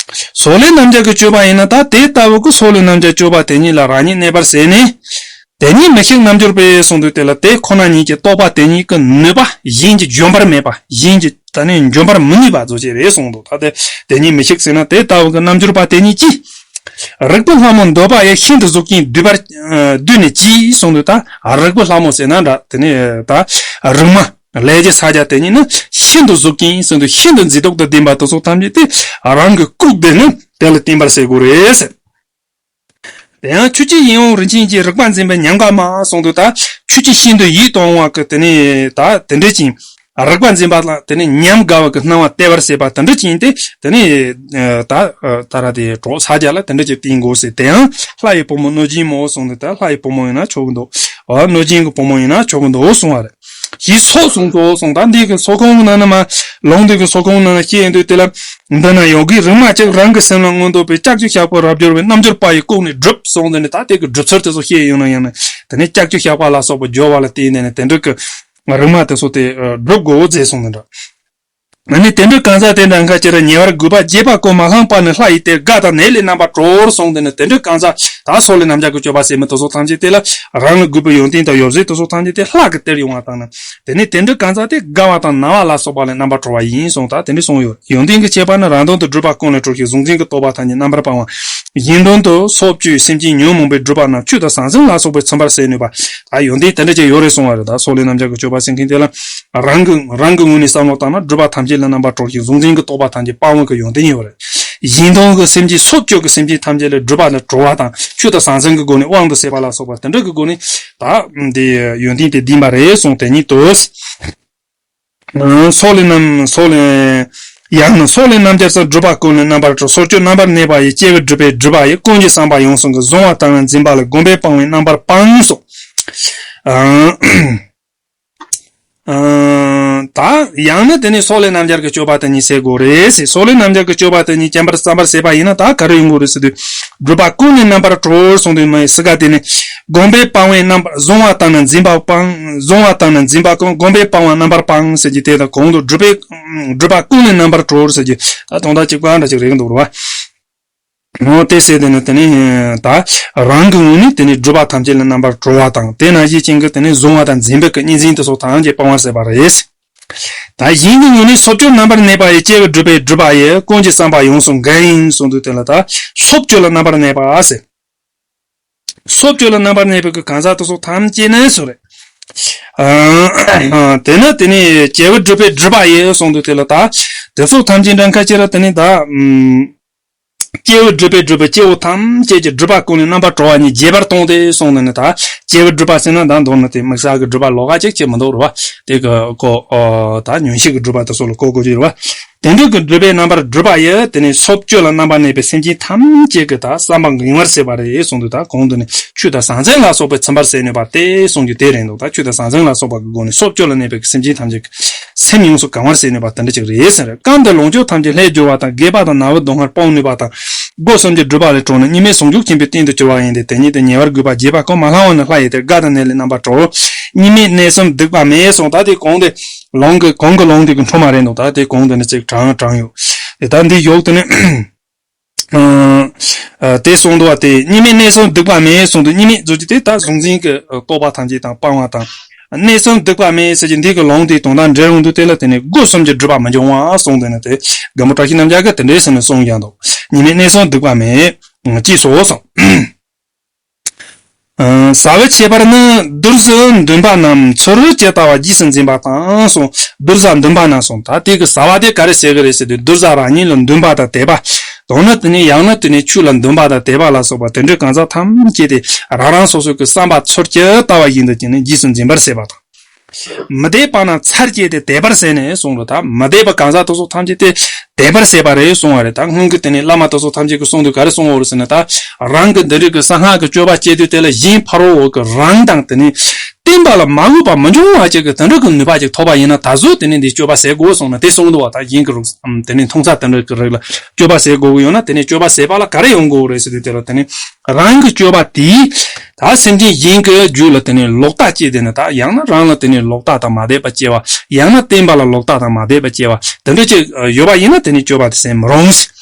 སྲོག་ལས་རྣམ་བསྒྱར་གྱི་སྤྱོད་པ་ཡིན་ན་ད་དེ་ལྟ་བུ་གི་སྲོག་ལས་རྣམ་བསྒྱར་སྤྱོད་པ་དེ་ཉིད་ལ་རང་ཉིད་གནས་པར་ཟད་ནས། དེ་ཉིད་མི་ཤིགས་རྣལ་འབྱོར་པས་གསུངས་འདུག་དེ་ལ་དེ་ཁོ་ན་ཉིད་ཀྱི་རྟོགས་པ་དེ་ཉིད་ཀྱི་ནུས་པ་གཞན་གྱིས་འཇོམས་པར་མེད་པ་གཞན་གྱིས་ད་ནི་འཇོམས་པར་མི་ནུས་པ་མཛོད་ཅིག་རེད་གསུངས་འདུག་ད་དེ་དེ་ཉིད་མི་ཤིགས་ཟེར་ན་དེ་ལྟ་བུ་གི་རྣལ་འབྱོར་པ་དེ་ཉིད་ཀྱིས། རིག་པའི་ལྷ་མོ་འདོད་པ་ཡི་ཤིན་ཏུ་གཟུགས་ཅན་བསྡུས་པར་བསྡུས་ནས་ཅི་གསུངས་འདུག་ད་རིག་པའི་ལྷ་མོ་ཟེར་ན་འདྲ་དེ་ནི་ད་རིག་མ་ལས་ཀྱི་ཕྱག་རྒྱ་དེ་ཉིད་ནི་ཤིན་ཏུ་གཟུགས་ཅན་ཟེར་འདུག་ཤིན་ཏུ་མཛེས་སྡུག་དང་ལྡན་པ་དེ་ཚོ་ཐམས་ཅད་དེ་རང་གི་བཀུག་སྟེ་ནི་དེ་ལ་བརྟེན་པར་བྱེད་དགོས་རེད་ཟེར། དེ་ཡང་ཆོས་ཀྱི་ཡིད་འོང་རིན་ཆེན་གྱི་རིག་པ་འཛིན་པའི་ཉམས་དགའ་མ་གསུངས་འདུག་ད་ཆོས་ཀྱི་ཤིན་ཏུ་ཡིད་དུ་འོང་བ་གི་དེ་ནི་ད་དེ་འདྲ་ཅིང་། རིག་པ་འཛིན་པ་ལ་དེ་ནི་ཉམས་དགའ་བ་གི་སྣང་བ་སྟེར་བར་བྱེད་པ་དེ་འདྲ་ཅིག་ཡིན་ཏེ་དེ་ནི་ད་ད་ར་དེ་གྲོགས་ཕྱག་རྒྱ་ལ་དེ་འདྲ་ཅིག་བསྟེན་དགོས་ཟེར། དེ་ཡང་ལྷ་ཡི་བུ་མོ་གནོད་སྦྱིན་མོ་གསུངས་ཏེ་ད་ལྷ་ཡི་བུ་མོ་ཡིན་ན་ཆོག་གི་འདུག་ཨ་གནོད་སྦྱིན་གྱི་བུ་མོ་ཡིན་ན་ཆོག་གི་འདུག་གསུང་བ་རེད། ཞེས་སོགས་གསུངས་སོ་གསུངས། ད་འདི་གི་སོགས་ཁོང་ནང་ན་མ་ལུང་འདི་གི་སོགས་ཁོང་ནང་ན་བཤད་ཡོང་དུས་དེ་ལ་འདི་ན་ཡོད་གི་རིག་མ་ཅིག་རང་གི་སེམས་ལ་མངོན་རྟོགས་པའི་ལྕགས་ཀྱུ་ཞགས་པ་རབ་སྦྱོར་བའི་རྣལ་འབྱོར་པ་ཡིས་བཀུག་ནས་བསྒྲུབས་གསུངས་ཏེ་ནི་ད་དེ་གི་སྒྲུབ་ཚུལ་དེ་ཚོ་བཤད་ཡོང་ན་ཡང་ན་དེ་ནི་ལྕགས་ཀྱུ་ཞགས་པ་ལ་སོགས་པ་སྦྱོར་བ་ལ་བརྟེན་ནས་ནི་དེ་འདྲ་གི་རིག་མ་དེ་ཚོ་དེ་སྒྲུབ་དགོས་ཟེར་གསུངས་ནི་འདྲ། ཨ་ནི་དེ་འདྲའི་གང་ཟག་དེ་འདྲ་ཁ་ཅིག་ཉེ་བར་དགོས་པ་བརྗེད་པ་ཀུན་མ་བསླངས་པ་ནི་ལྷ་ཡི་དེ་དགའ་དང་ནད་ལས་རྣམ་པར་གྲོལ་གསུངས་ཏེ་ནི་དེ་འདྲའི་གང་ཟག་ད་སྲོག་ལས་རྣམ་བསྒྱར་གྱི་སྤྱོད་པ་ཟེར་མི་དེ་ཚོ་ཐམས་ཅད་དེ་ལ་རང་ལ་དགོས་པའི་ཡོན་ཏན་དང་ཡོ་བྱད་དེ་ཚོ་ཐམས་ཅད་དེ་ལྷ་གིས་སྟེར་ཡོང་བ་དང་ནི་དེ་ནི་དེ་འདྲའི་གང་ཟག་དེ་དགའ་བ་དང་ན་བ་ལ་སོགས་པ་ལས་རྣམ་པར་གྲོལ་བ་ཡིན་གསུངས། ད་དེ་འདྲ་གསུངས་ཡོད། ཡོན་ཏན་གྱི་ཁྱད་པར་ནི་རང་དོན་དུ་སྒྲུབ་པ་ཀུན་ལས་གྲོལ་ཞིང་གཟུང་འཛིན་གྱི་རྟོག་པ་ཐམས་ཅད་རྣམ་པར་སྤང་བ། གཞན་དོན་དུ་སྲོག་གཅོད་སེམས་ཅན་ཉོན་མོངས་པའི་སྒྲིབ་པ་རྣམས་ཆོས་དང་ཟང་ཟིང་ལ་སོགས་པས་ཚིམ་པར་བྱེད་ནུས་པ། ད་ཡོན་ཏན་དེ་འདྲ་ཅིག་ཡོད་རེད་གསུང་བ་རེད། ད་སྲོག་ལས་རྣམ་བསྒྱར་གྱི་སྤྱོད་པ་ཟེར་མཁན་དེ་ལ་རང་གི་རང་གི་ངོས་ནས་བསམ་བློ་བཏང་ན་སྒྲིབ་པ་ཐམས་ཅད་ལས་རྣམ་པར་གྲོལ་ཞིང་གཟུང་འཛིན་གྱི་རྟོག་པ་ཐམས་ཅད་སྤང་བ་གི་ཡོན་ཏན་ཡོད་རེད། གཞན་དོན་གྱི་སེམས་ཅན་སྲོག་གཅོད་ཀྱི་སེམས་ཅན་ཐམས་ཅད་ལས་སྒྲིབ་པ་ལས་གྲོལ་བ་དང་ཆོས་དང་ཟང་ཟིང་གི་སྒོ་ནས་དབང་དུ་བྱེད་པ་ལ་སོགས་པ་དེ་འདྲ་གི་སྒོ་ནས་ད་འདི་ཡོན་ཏན་དེ་ལྡན་པ་རེད་གསུངས། དེ་ཉིད་དུ། སྲོག་ལས་རྣམ་སྲོག་ལས། ཡང་ན་སྲོག་ལས་རྣམ་བསྒྱར་སོགས་སྒྲིབ་པ་ཀུན་ལས་རྣམ་པར་གྲོལ། སྲོག་གཅོད་རྣམ་པར་གནས་པ་ཡི་སྐྱེ་བའི་སྒྲིབ་པའི་སྒྲིབ་པ་ཡི་ཀུན་གྱི་བསམ་པ་ཡོངས་སུ་འགགས། གཟུང་བ་དང་ནི་འཛིན་པ་ལ་བསྒོམས་པས་སྤང་བས་རྣམ་པར་སྤངས་སོ། ཨ་ད་ཡང་ན་དེ་ནི་སྲོག་ལས་རྣམ་བསྒྱར་གྱི་སྤྱོད་པ་དེ་ཉིད་ཟེར་དགོས་རེད་ཟེར། སྲོག་ལས་རྣམ་བསྒྱར་གྱི་སྤྱོད་པ་དེ་ཉིད་བསྐྱེད་པར་བསམ་པར་བྱེད་པ་ཡིན་ན་ད་ག་རེ་ཡོང་དགོས་རེད་ཟེར་དུས་སྒྲིབ་པ་ཀུན་ལས་རྣམ་པར་གྲོལ་གསུངས་དུས་མ་ཡི་སི་ག་དེ་ནི། བསྒོམས་པས་སྤང་བས་རྣམ་པར་གཟུང་བ་དང་ནི་འཛིན་པ་སྤང་། གཟུང་བ་དང་ནི་འཛིན་པ་ཀུན་བསྒོམས་པས་སྤང་བ་རྣམ་པར་སྤངས་ཟེར་གྱི་དེ་དང་གོང་དུ་སྒྲུབ་པས་སྒྲུབ་པ་ཀུན་ལས་རྣམ་པར་གྲོལ་ཟེར་གྱི་ད་དོན་དག་གཅིག་པ་འདྲ་ཅིག་རེད་འདུག་རེད་བ། འོ་དེ་ཟེར་དེ་ནི་དེ་ནི་ད་རང་གི་ངོས་ནས་དེ་ནི་སྒྲུབ་པ་ཐམས་ཅད་ལས་རྣམ་པར་གྲོལ་བ་དང་དེ་ནང་བཞིན་ཅན་གྱི་དེ་ནི་གཟུང་བ་དང་འཛིན་པའི་གི་གཉིས་འཛིན་དེ་སོགས་ཐམས་ཅད་སྤང་བར་ཟེར་བ་རེད། ད་གཞན་གྱི་ངོས་ནས་སྲོག་གཅོད་རྣམ་པར་གནས་པ་ཡི་སྐྱེ་བའི་སྒྲིབ་པའི་སྒྲིབ་པ་ཡི་ཀུན་གྱི་བསམ་པ་ཡོངས་སུ་འགགས་ཡིན་གསུངས་དུས་དེ་ལ་ད་སྲོག་གཅོད་ལ་རྣམ་པར་གནས་པ་ཟེར། སྲོག་གཅོད་ལ་རྣམ་པར་གནས་པའི་གི་གང་ཟག་དེ་ཚོ་ཐམས་ཅད་ནི་སུ་རེད། ཨ་དེ་ནི་དེ་ནི་སྐྱེ་བའི་སྒྲིབ་པའི་སྒྲིབ་པ་ཡི་གསུངས་དུས་དེ་ལ་ད་དེ་ཚོ་ཐམས་ཅད་འདྲ་ཁ་ཅིག་ར་དེ་ནི་ད་སྐྱེ་བའི་སྒྲིབ་པའི་སྒྲིབ་པའི་སྐྱེ་བོ་ཐམས་ཅད་ཀྱི་སྒྲིབ་པ་ཀུན་ལས་རྣམ་པར་གྲོལ་བ་ཉིད་རྒྱས་པར་གཏོང་སྟེ་གསུངས་ནས་ནི་ད་སྐྱེ་བའི་སྒྲིབ་པ་ཟེར་ན་ད་མདོར་ན་དེ་དམིགས་བསལ་གྱི་སྒྲིབ་པ་ལོགས་ཀ་ཅིག་ཅིག་མི་འདུག་རེད་བ། དེ་གི་གོ་ད་ཉོན་ཤེས་ཀྱི་སྒྲིབ་པ་དེ་ཚོ་ལ་གོ་དགོས་ཀྱི་རེད་བ། དེ་འདྲ་གི་སྒྲུབ་པའི་རྣམ་པར་སྒྲུབ་པ་ཡི་དེ་ནི་སོ་བཅུ་ལ་རྣམ་པར་གནས་པའི་སེམས་ཅན་ཐམས་ཅད་ཀྱི་ད་བསམ་པ་གང་བར་བྱེད་པ་རེད་གསུངས་འདུག་ད་གོང་དུ་ནི་ཆོས་དང་ཟང་ཟིང་ལ་སོགས་པའི་ཚིམ་པར་བྱེད་ནུས་པ་སྟེ་གསུངས་རྒྱུ་དེ་རེད་འདུག་ད་ཆོས་དང་ཟང་ཟིང་ལ་སོགས་པ་གི་སྒོ་ནས་སོ་བཅུ་ལ་གནས་པའི་སེམས་ཅན་ཐམས་ཅད་ཀྱི་སེམས་ཡོངས་སུ་གང་བར་བྱེད་ནུས་པ་དེ་འདྲ་ཅིག་རེད་ཟེར། སྐབས་འདིར་ལོངས་སྤྱོད་ཐམས་ཅད་ལྷས་སྦྱོར་བ་དང་རྒས་པ་དང་ན་བུན་གདོང་དམར་སྤོང་ནུས་པ་དང་། སྒོ་གསུམ་གྱི་སྒྲུབ་པ་ལས་གྲོལ་ནས་གཉིས་མེད་ཟུང་འཇུག་ཆེན་པོའི་སྟེང་དུ་གྱུར་པ་ཡིན་ཏེ། དེ་ཉིད་དུ་ཉེ་བར་གུས་པ་བགྱིས་པ་ཀུན་མ་བསླང་བ་ནི་ལྷ་ཡི་དེ། དགའ་དང་ནད་ལས་རྣམ་པར་གྲོལ། གཉིས་མེད་གནས་གསུམ་སྡིག་པ་མེད་གསུངས། ད་དེ་གོང་དེ་ལོང་གི་གོང་གི་ལོང་དེ་གི་འཕྲོ་མ་རེད་འདུག་ད་དེ་གོང་དེ་ནི་ཅིག་དྲངས་དྲངས་ཡོད། དེ་ད་འདི་ཡོག་དེ་ནི་ཨ་ཨ་དེ་གསུངས་འདུག་བ། དེ་གཉིས་མེད་གནས་གསུམ་སྡིག་པ་མེད་གསུངས་འདུག་གཉིས་མེད་ཟུར་གྱི་དེ་ད་གཟུང་འཛིན་གྱི་རྟོག་པ་ཐམས་ཅད་དང་སྤང་བ་དང་། གནས་གསུམ་སྡིག་པ་མེད་ཟེར་གྱི་འདི་གི་ལོང་དེ་དོན་དག་འགྲེལ་ཡོང་དུས་དེ་ལ་དེ་ནི་སྒོ་གསུམ་གྱི་སྒྲུབ་པ་མི་འབྱུང་བ་གསུངས། དེ་ནི་དེ་སྒམ་པོ་བཀྲ་ཤིས་རྣམ་རྒྱལ་གྱིས་དེ་འདྲའི་ཟེར་ནས་གསུངས་ཀྱང་འདུག་གཉིས་མེད་གནས་གསུམ་སྡིག་པ་མེད་ཅེས་སོ་གསུངས། ཨ་ཟ་བའི་ཁྱད་པར་ནི་བདུད་རྩི་འདུན་པ་རྣམས་ཚུལ་ཇི་ལྟ་བ་རྗེས་སུ་འཛིན་པ་དང་གསུངས། བདུད་རྩི་འདུན་པ་རྣམས་གསུངས། ད་དེ་གི་ཟ་བ་དེ་ག་རེ་ཟེར་གི་རེད་ཟེར་དུས། བདུད་རྩི་རང་ཉིད་ལ་འདུན་པ་དང་དད་པ། དང་ནི་དེ་ནས་ཡང་ན་དེ་ནས་ཆོས་ལ་འདུན་པ་དང་དད་པ་ལ་སོགས་པ་དེ་འདྲའི་གང་ཟག་ཐམས་ཅད་དེ་རང་རང་སོ་སོ་གི་བསམ་པ་ཚུལ་ཇི་ལྟ་བ་བཞིན་དུ་བྱས་ནས་རྗེས་སུ་འཛིན་པར་བྱེད་པ་དང་། མི་དད་པ་རྣམས་ཚར་བཅད་དེ་དད་པར་བྱས་ནས་གསུངས་རེད། ད་མི་དད་པ་གང་ཟག་དེ་ཚོ་ཐམས་ཅད་དེ་དད་པར་བྱེད་པ་རེད་གསུངས་པ་རེད། ད་སྔོན་གྱི་དེ་ནས་བླ་མ་དེ་ཚོ་ཐམས་ཅད་ཀྱིས་གསུངས་དུས་ག་རེ་གསུངས་ཡོད་རེད་ཟེར་ན། ད་རང་གི་འདི་རིགས་ཀྱི་གསང་སྔགས་ཀྱི་སྤྱོད་པ་སྤྱད་དུས་དེ་ལ་གཞན་ཕ་རོལ་པོ་གི་རང་དང་དེ་ནས་བསྟན་པ་ལ་མ་འོས་པ་མི་འབྱུང་བ་ཅིག་གི་དེ་འདྲ་གི་ནུས་པ་ཅིག་ཐོབ་པ་ཡིན་ན་ད་གཟོད་དེ་ནས་འདི་སྤྱོད་པ་བྱེད་དགོས་གསུངས་ནས་དེ་གསུངས་འདུག་བ། ད་གཞན་གྱི་རིགས་དེ་ནས་མཐོང་ས་དེ་འདྲ་གི་རིགས་ལ་སྤྱོད་པ་བྱེད་དགོས་ཀྱི་ཡོད་ན་དེ་ནས་སྤྱོད་པ་བྱེད་པ་ལ་ག་རེ་ཡོང་དགོས་རེད་ཟེར་དུས་དེ་ལ་དེ་ནས། རང་གི་སྤྱོད་པ་དེས་ད་སེམས་ཅན་གཞན་གྱི་རྒྱུད་ལ་དེ་ནས་ལོག་ལྟ་སྐྱེས་དེ་ནི་ད་ཡང་ན་རང་ལ་དེ་ནས་ལོག་ལྟ་དང་མ་དད་པ་སྐྱེ་བ། ཡང་ན་བསྟན་པ་ལ་ལོག་ལྟ་དང་མ་དད་པ་སྐྱེ་བ་དེ་འདྲ་ཅིག་ཡོད་པ་ཡིན་ན་དེ་ནས་སྤྱོད་པ་དེ་སེམས་མི་རུང་ཞིང་།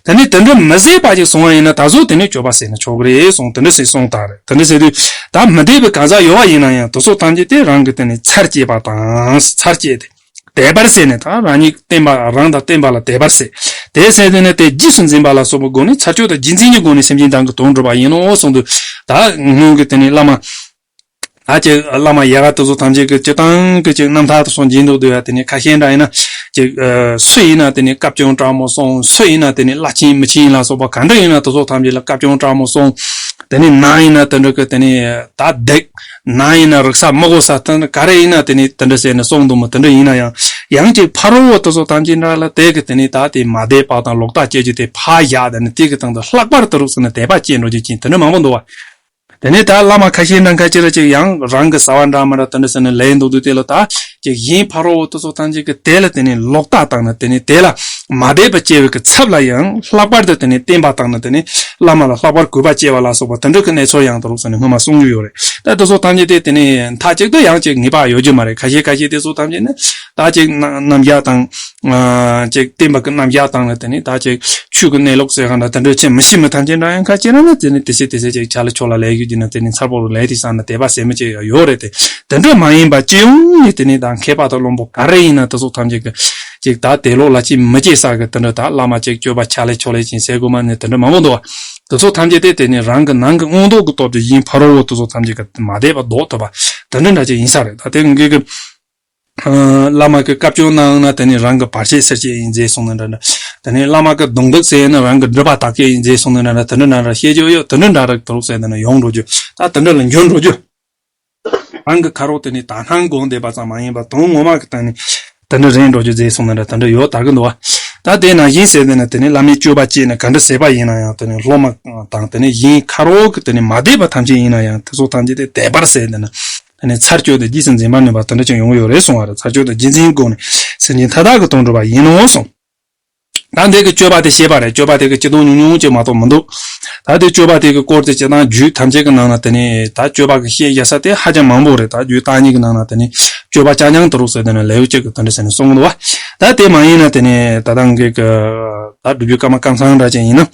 དེ་ནས་དེ་འདྲ་མི་བྱེད་པ་ཅིག་སོང་བ་ཡིན་ན་ད་གཟོད་དེ་ནས་སྤྱོད་པ་ཟེར་ན་ཆོག་གི་རེད་གསུངས། དེ་འདྲ་ཟེར་གསུངས་དང་རེད། དེ་འདྲ་ཟེར་དུས་ད་མི་དད་པའི་གང་ཟག་ཡོད་པ་ཡིན་ན་ཡང་དེ་ཚོ་ཐམས་ཅད་དེ་རང་གི་དེ་ནས་ཚར་བཅད་པ་དང་ཚར་བཅད་དེ། དད་པར་བྱས་ནས་ད་རང་ཉིད་བསྟན་པ་རང་དང་བསྟན་པ་ལ་དད་པར་བྱས། དེ་བྱས་ཏེ་ནི་དེ་རྗེས་སུ་འཛིན་པ་ལ་སོགས་པའི་སྒོ་ནས་ཚར་གཅོད་དང་རྗེས་འཛིན་གྱི་སྒོ་ནས་སེམས་ཅན་དག་གི་དོན་སྒྲུབ་པ་ཡིན་ནོ་གསུངས་དུས། ད་སྔོན་གྱི་དེ་ནས་བླ་མ། ད་ཅིག་བླ་མ་ཡ་ག་དེ་ཚོ་ཐམས་ཅད་ཀྱི་སྤྱི་བཏང་གི་ཅིག་རྣམ་ཐར་དེ་ཚོ་འབྱིན་འདུག་དུས་ཡ་དེ་ནས་ཁ་ཤས་འདྲ་ཡིན་ན་ཅིག་སུ་ཡིན་ན་དེ་ནས་སྐབས་བཅོམ་དྲག་མོ་སོང་། སུ་ཡིན་ན་དེ་ནས་བླ་ཆེན་མི་ཆེན་ལ་སོགས་པ་ག་འདྲ་ཡིན་ན་དེ་ཚོ་ཐམས་ཅད་ལ་སྐབས་བཅོམ་དྲག་མོ་སོང་། དེ་ནས་ན་ཡིན་ན་དེ་འདྲ་གི་དེ་ནས་ད་བརྡེག་ན་ཡིན་ན་རིག་ས་མི་གོ་ས་དེ་ག་རེ་ཡིན་ན་དེ་ནི་དེ་འདྲ་ཟེར་ནས་གསུངས་འདུག་མོད། དེ་འདྲ་ཡིན་ན་ཡང་ཡང་ཅིག་ཕ་རོལ་པོ་དེ་ཚོ་ཐམས་ཅད་འདྲ་ལ་དེ་གི་དེ་ནི་ད་དེ་མ་དད་པ་དང་ལོག་ལྟ་སྐྱེ་རྒྱུ་དེ་ཕར་བཞག་དེ་ནི་དེ་གི་སྟེང་དུ་ལྷག་པར་དུ་རུག་ཟེར་ནས་དད་པ་སྐྱེ་འགྲོ་རྒྱུ་ཅན་དེ་འདྲ་མང་པོ་འདུག་བ། དེ་ནི་ད་བླ་མ་ཁ་ཤས་འདྲ་ཁ་ཅིག་ར་ཅིག་ཡང་རང་གི་བྱ་བ་འདྲ་མི་འདྲ་དེ་འདྲ་ཟེར་ནས་ལས་འདུག་དུས་དེ་ལ་ད་ཅིག་གཞན་ཕ་རོལ་པོ་དེ་ཚོ་ཐམས་ཅད་ཀྱི་དེ་ལ་དེ་ནི་ལོག་ལྟ་བཏང་ནས་དེ་ནི་དེ་ལ་མ་དད་པ་སྐྱེ་བའི་གི་ཚབ་ལ་ཡང་ལྷག་པར་དུ་དེ་ནི་བསྟན་པ་བཏང་ནས་དེ་ནི་བླ་མ་ལ་ལྷག་པར་གུས་པ་སྐྱེ་བ་ལ་སོགས་པ་དེ་འདྲ་གི་གནས་ཚུལ་ཡང་དུ་རུག་ཟེར་ནས་སྔོན་མ་གསུངས་ཡོད་རེད། ད་དེ་ཚོ་ཐམས་ཅད་དེ་དེ་ནི་མཐའ་གཅིག་ཏུ་ཡང་ཅིག་ངེས་པ་ཡོད་རྒྱུ་མ་རེད། ཁ་ཤས་ཁ་ཤས་དེ་ཚོ་ཐམས་ཅད་ནི་ད་ཅིག་རྣམ་རྣམ་གཞག་དང་ཅིག་བསྟན་པ་གི་རྣམ་གཞག་དང་ལ་དེ་ནི་ད་ཅིག་ཆོས་ཀྱི་གནས་ལུགས་ཟེར་གང་འདྲ་དེ་འདྲ་ཆེ་མི་ཤེས་མི་ཐམས་ཅད་འདྲ་ཡང་ཁ་ཅིག་ར་ནི་དེ་ནི་དེ་ཚེ་དེ་ཚེ་ཅིག་ཆ་ལ་ཆོ་ལ་ལས་རྒྱུ་རྒྱུ་ན་དེ་ནི་མཚར་པོ་རུ་ལས་དེ་ས་ན་དད་པ་ཟེར་མི་ཅིག་ཡོད་རེད་དེ། དེ་འདྲ་མ་ཡིན་པ་སྤྱི་ཡོངས་ནས་དེ་ནི་ད་མཁས་པ་དང་བླུན་པོ་ག་རེ་ཡིན་ན་དེ་ཚོ་ཐམས་ཅད་ཀྱི་ཅིག་ད་དེ་ལོག་ལ་ཅིག་མི་སྐྱེ་ས་གི་དེ་འདྲ་ད་བླ་མ་ཅིག་སྤྱོད་པ་ཆ་ལས་ཆོ་ལས་ཅིག་ཟེར་དགོས་མ་ནི་དེ་འདྲ་མང་པོ་འདུག་བ། དེ་ཚོ་ཐམས་ཅད་དེ་དེ་ནི་རང་གི་ནང་གི་མངོན་རྟོགས་ཀྱི་སྟོབས་ཀྱིས་གཞན་ཕ་རོལ་པོ་དེ་ཚོ་ཐམས་ཅད་ཀྱི་མ་དད་པ་ལྡོག་ཐུབ་པ་དེ་འདྲ་འདྲ་ཅིག་ཡིན་ས་རེད། ད་དེ་ངེད་ཀྱི་བླ་མ་གི་བཀའ་བཀྱོན་གནང་ན་དེ་ནི་རང་གི་བར་ཆད་སེལ་ཆེད་ཡིན་ཟེར་གསུངས་ནི་འདྲ་འདྲ། དེ་ནི་བླ་མ་གི་གདུང་འདེགས་ཟེར་ན་རང་གི་སྒྲིབ་པ་དག་ཆེད་ཡིན་ཟེར་གསུངས་ནི་འདྲ་འདྲ། དེ་འདྲ་འདྲ་འདྲ་བཤད་རྒྱུ་ཡོད། དེ་འདྲ་འདྲ་རེད་དོ་ཟེར་ན་ཡོང་འགྲོ་རྒྱུ། ད་དེ་འདྲ་ལ་འགྱུར་འགྲོ་རྒྱུ། རང་གི་ཁ་རོག་དེ་ནི་དག་སྣང་སྒོམ་བསྡད་པ་ཙམ་མ་ཡིན་པར་དོན་ངོ་མ་གི་སྟེང་ནས་དེ་འདྲ་རེད་འགྲོ་རྒྱུ་ཟེར་གསུངས་ནི་འདྲ་དེ་འདྲ་ཡོད་དར་གི་འདུག་བ། ད་དེ་ནང་བཞིན་ཟེར་དེ་ནི་དེ་ནི་བླ་མའི་སྤྱོད་པ་སྤྱད་ནས་ག་འདྲ་ཟེར་བ་ཡིན་ན་ཡང་དེ་ནི་སློབ་མ་དང་དེ་ནི་གཞན་ཁ་རོག་གི་དེ་ནི་མ་དད་པ་ཐམས་ཅད་ཡིན་ན་ཡང་དེ་ཚོ་ཐམས་ཅད་དེ་དད་པར་ཟེར་དེ་ནི། དེ་ནས་ཚར་གཅོད་དེ་རྗེས་སུ་འཛིན་པར་ནུས་པ་དེ་འདྲ་ཅིག་ཡོང་གི་ཡོད་རེད་གསུང་བ་རེད། ཚར་གཅོད་དང་རྗེས་འཛིན་སྒོ་ནས་སེམས་ཅན་མཐའ་དག་གི་དོན་སྒྲུབ་པ་ཡིན་ནོ་གསུངས། ད་འདི་གི་སྤྱོད་པ་དེ་བཤད་པ་རེད། སྤྱོད་པ་དེ་གི་སྤྱི་དོན་ཉུང་ཉུང་ཅིག་མ་གཏོགས་མི་འདུག་ད་དེ་སྤྱོད་པ་དེ་གི་སྐོར་དེ་སྤྱི་དང་རྒྱུད་ཐམས་ཅད་ཀྱི་ནང་ན་དེ་ནས་ད་སྤྱོད་པ་གི་བཤད་ཡ་ས་དེ་ཧ་ཅང་མང་པོ་རེད། ད་རྒྱུད་བརྟག་གཉིས་ཀྱི་ནང་ན་དེ་ནས་སྤྱོད་པ་རྐྱང་རྐྱང་དུ་རུག་ཟེར་དེ་ནས་ལེའུ་གཅིག་གི་དེ་འདྲ་ཟེར་ནས་གསུངས་འདུག་བ། ད་དེ་མ་ཡིན་ན་དེ་ནས་ད་ལྟ་འགའི་གི་ད་སྒྲུབ་བརྒྱུད་ཀརྨ་ཀཾ་ཚང་འདྲ་ཅན་ཡིན་ན།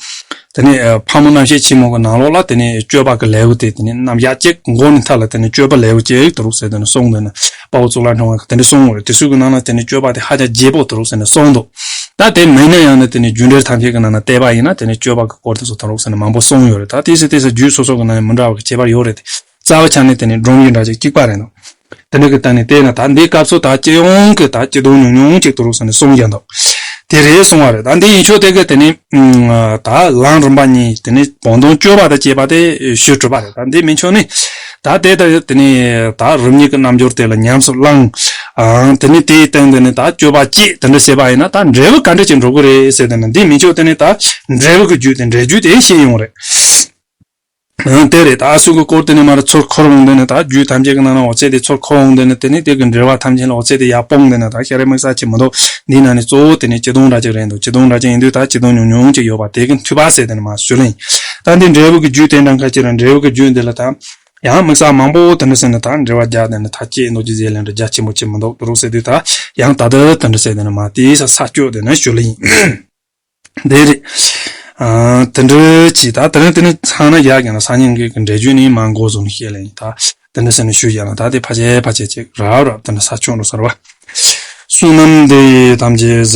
དེ་ནས་ཕག་མོ་རྣམ་བཤད་ཆེན་མོ་གི་ནང་ལོགས་ལ་དེ་ནས་སྤྱོད་པ་གི་ལེའུ་དེ་དེ་ནས་རྣམ་གཞག་གཅིག་མགོ་ནས་མཐའ་ལ་དེ་ནས་སྤྱོད་པ་ལེའུ་གཅིག་དུ་རུག་ཟེར་དེ་ནས་གསུངས། དེ་ནས་དཔའ་བོ་གཙུག་ལག་ཕྲེང་བ་གི་དེ་འདྲ་གསུངས་ཡོད་རེད། དེ་ཚོ་གི་ནང་ལ་དེ་ནས་སྤྱོད་པ་དེ་ཧ་ཅང་རྒྱས་པོ་དུ་རུག་ཟེར་ནས་གསུངས་འདུག་ད་དེ་མིན་ན་ཡང་ན་དེ་ནས་རྒྱུ་འབྲས་ཐམས་ཅད་ཀྱི་ནང་ན་བལྟས་པ་ཡིན་ན་དེ་ནས་སྤྱོད་པ་གི་སྐོར་དེ་ཚོ་དུ་རུག་ཟེར་ནས་མང་པོ་གསུངས་ཡོད་རེད། ད་དེ་སྲིད་དེ་སྲིད་རྒྱུད་སོ་སོ་གི་ནང་ནས་མི་འདྲ་བ་གི་ཁྱད་པར་ཡོད་རེད་དེ། རྩ་བ་ཆ་ནས་དེ་ནི་སྒྲུང་ཡིག་འདྲ་ཅིག་གཅིག་པ་རེད་འདུག་དེ་འདྲ་གི་སྟེང་ནས་བལྟས་ན་ད་འདིའི་སྐབས་སུ་ད་སྤྱི་ཡོངས་ཀྱི་ད་སྤྱི་དོན་ཉུང་ཉུང་ཅིག་ཏུ་རུག་ཟེར་ནས་གསུང་ཡ་འདུག་དེ་རེད་གསུང་བ་རེད། ད་འདི་ཡིན་ཆོག་དེ་གི་དེ་ནི་ད་ལམ་རིམ་པ་གཉིས་དེ་ནི་བོགས་འདོན་སྤྱོད་པ་དང་བཅས་པ་དེ་ཞུས་གྲུབ་པ་རེད། ད་འདི་མིན་ཆོག་ནི་ད་དེ་ལྟ་དེ་ནི་ད་རིམ་གཉིས་ཀྱི་རྣལ་འབྱོར་དེ་ལ་ཉམས་སུ་བླང་ ཨང་། དེ་ནི་དེའི་སྟེང་དེ་ནི་ད་སྤྱོད་པ་གཅིག་དེ་འདྲ་བྱས་པ་ཡིན་ན་ད་འབྲས་བུ་ག་འདྲ་ཅིག་འགྲོ་གི་རེད་ཟེར་དེ་ནི་འདི་མི་ཆོག་དེ་ནི་ད་འབྲས་བུ་གི་རྒྱུ་དེ་འབྲས་རྒྱུ་དེ་ཤེས་ཡོང་རེད། ཨང་། དེ་རེད། ད་སུ་གི་སྐོར་དེ་ནི་མར་ཚུར་འཁོར་འོང་དེ་ནི་ད་རྒྱུ་ཐམས་ཅད་ཀྱི་ནང་ན་འོ་ཚད་དེ་ཚུར་འཁོར་འོང་དེ་ནི་དེ་ནི་དེ་གི་འབྲེལ་བ་ཐམས་ཅད་ལ་འོ་ཚད་དེ་ཡར་སྤུངས་དེ་ནི་ད་ཤ་རེ་དམིགས་བསལ་ཅིག་མི་འདུག་འདིའི་ནང་ནས་གཙོ་བོ་དེ་ནི་སྤྱི་དོན་འདྲ་ཅིག་རེད་འདུག་སྤྱི་དོན་འདྲ་ཅིག་ཡིན་དུས་ད་སྤྱི་དོན་ཉུང་ཉུང་ཅིག་ཡོད་པ་དེ་གི་མཐུད་པ་ཟེར་དེ་ནི་མར་ཞུ་ལེ་ཡིན། ད་འདི་འབྲས་བུ་གི་རྒྱུ་དེ་འདྲ་ཁ་ཅིག་རེད། འབྲས་བུ་གི་རྒྱུ་འདི་ལ་ད་ཡང་དམིགས་བསལ་མང་པོ་དེ་འདྲ་ཟེར་ནས་ད་འབྲེལ་བ་རྒྱག་དེ་ནི་ཐག་བཅད་འདུག་ཅི་ཟེར་ལེ་འདྲ་རྒྱ་ཆེན་པོ་ཅིག་མི་འདུག་དུ་རུག་ཟེར་དུས་ད་ཡང་ད་ལྟ་དེ་འདྲ་ཟེར་དེ་ནི་མར་དེའི་ས་ས་སྐྱོ་དེ་ནི་ཞུ་ལེ་ཡིན། དེ་རེད། ཨ། དེ་འདྲ་ཅིག་ད་དེ་ནི་དེ་ནི་ཚང་ན་ཡག་ཡང་ན་སང་ཉིན་གི་གི་འགྲེལ་བརྗོད་ནི་མ་འགོ་བཟུང་ནས་བཤད་ལེ་ཡིན། ད་དེ་འདྲ་ཟེར་ནས་ཞུ་ཡང་ན་ད་དེ་ཕལ་ཆེར་ཕལ་ཆེར་ཅིག་རབ་རབ་དེ་འདྲ་ས་སྐྱོ་འགྲོ་ས་རེད་བ། བསོད་ནམས་འདི་ཡིས་ཐམས་ཅད་གཟིགས།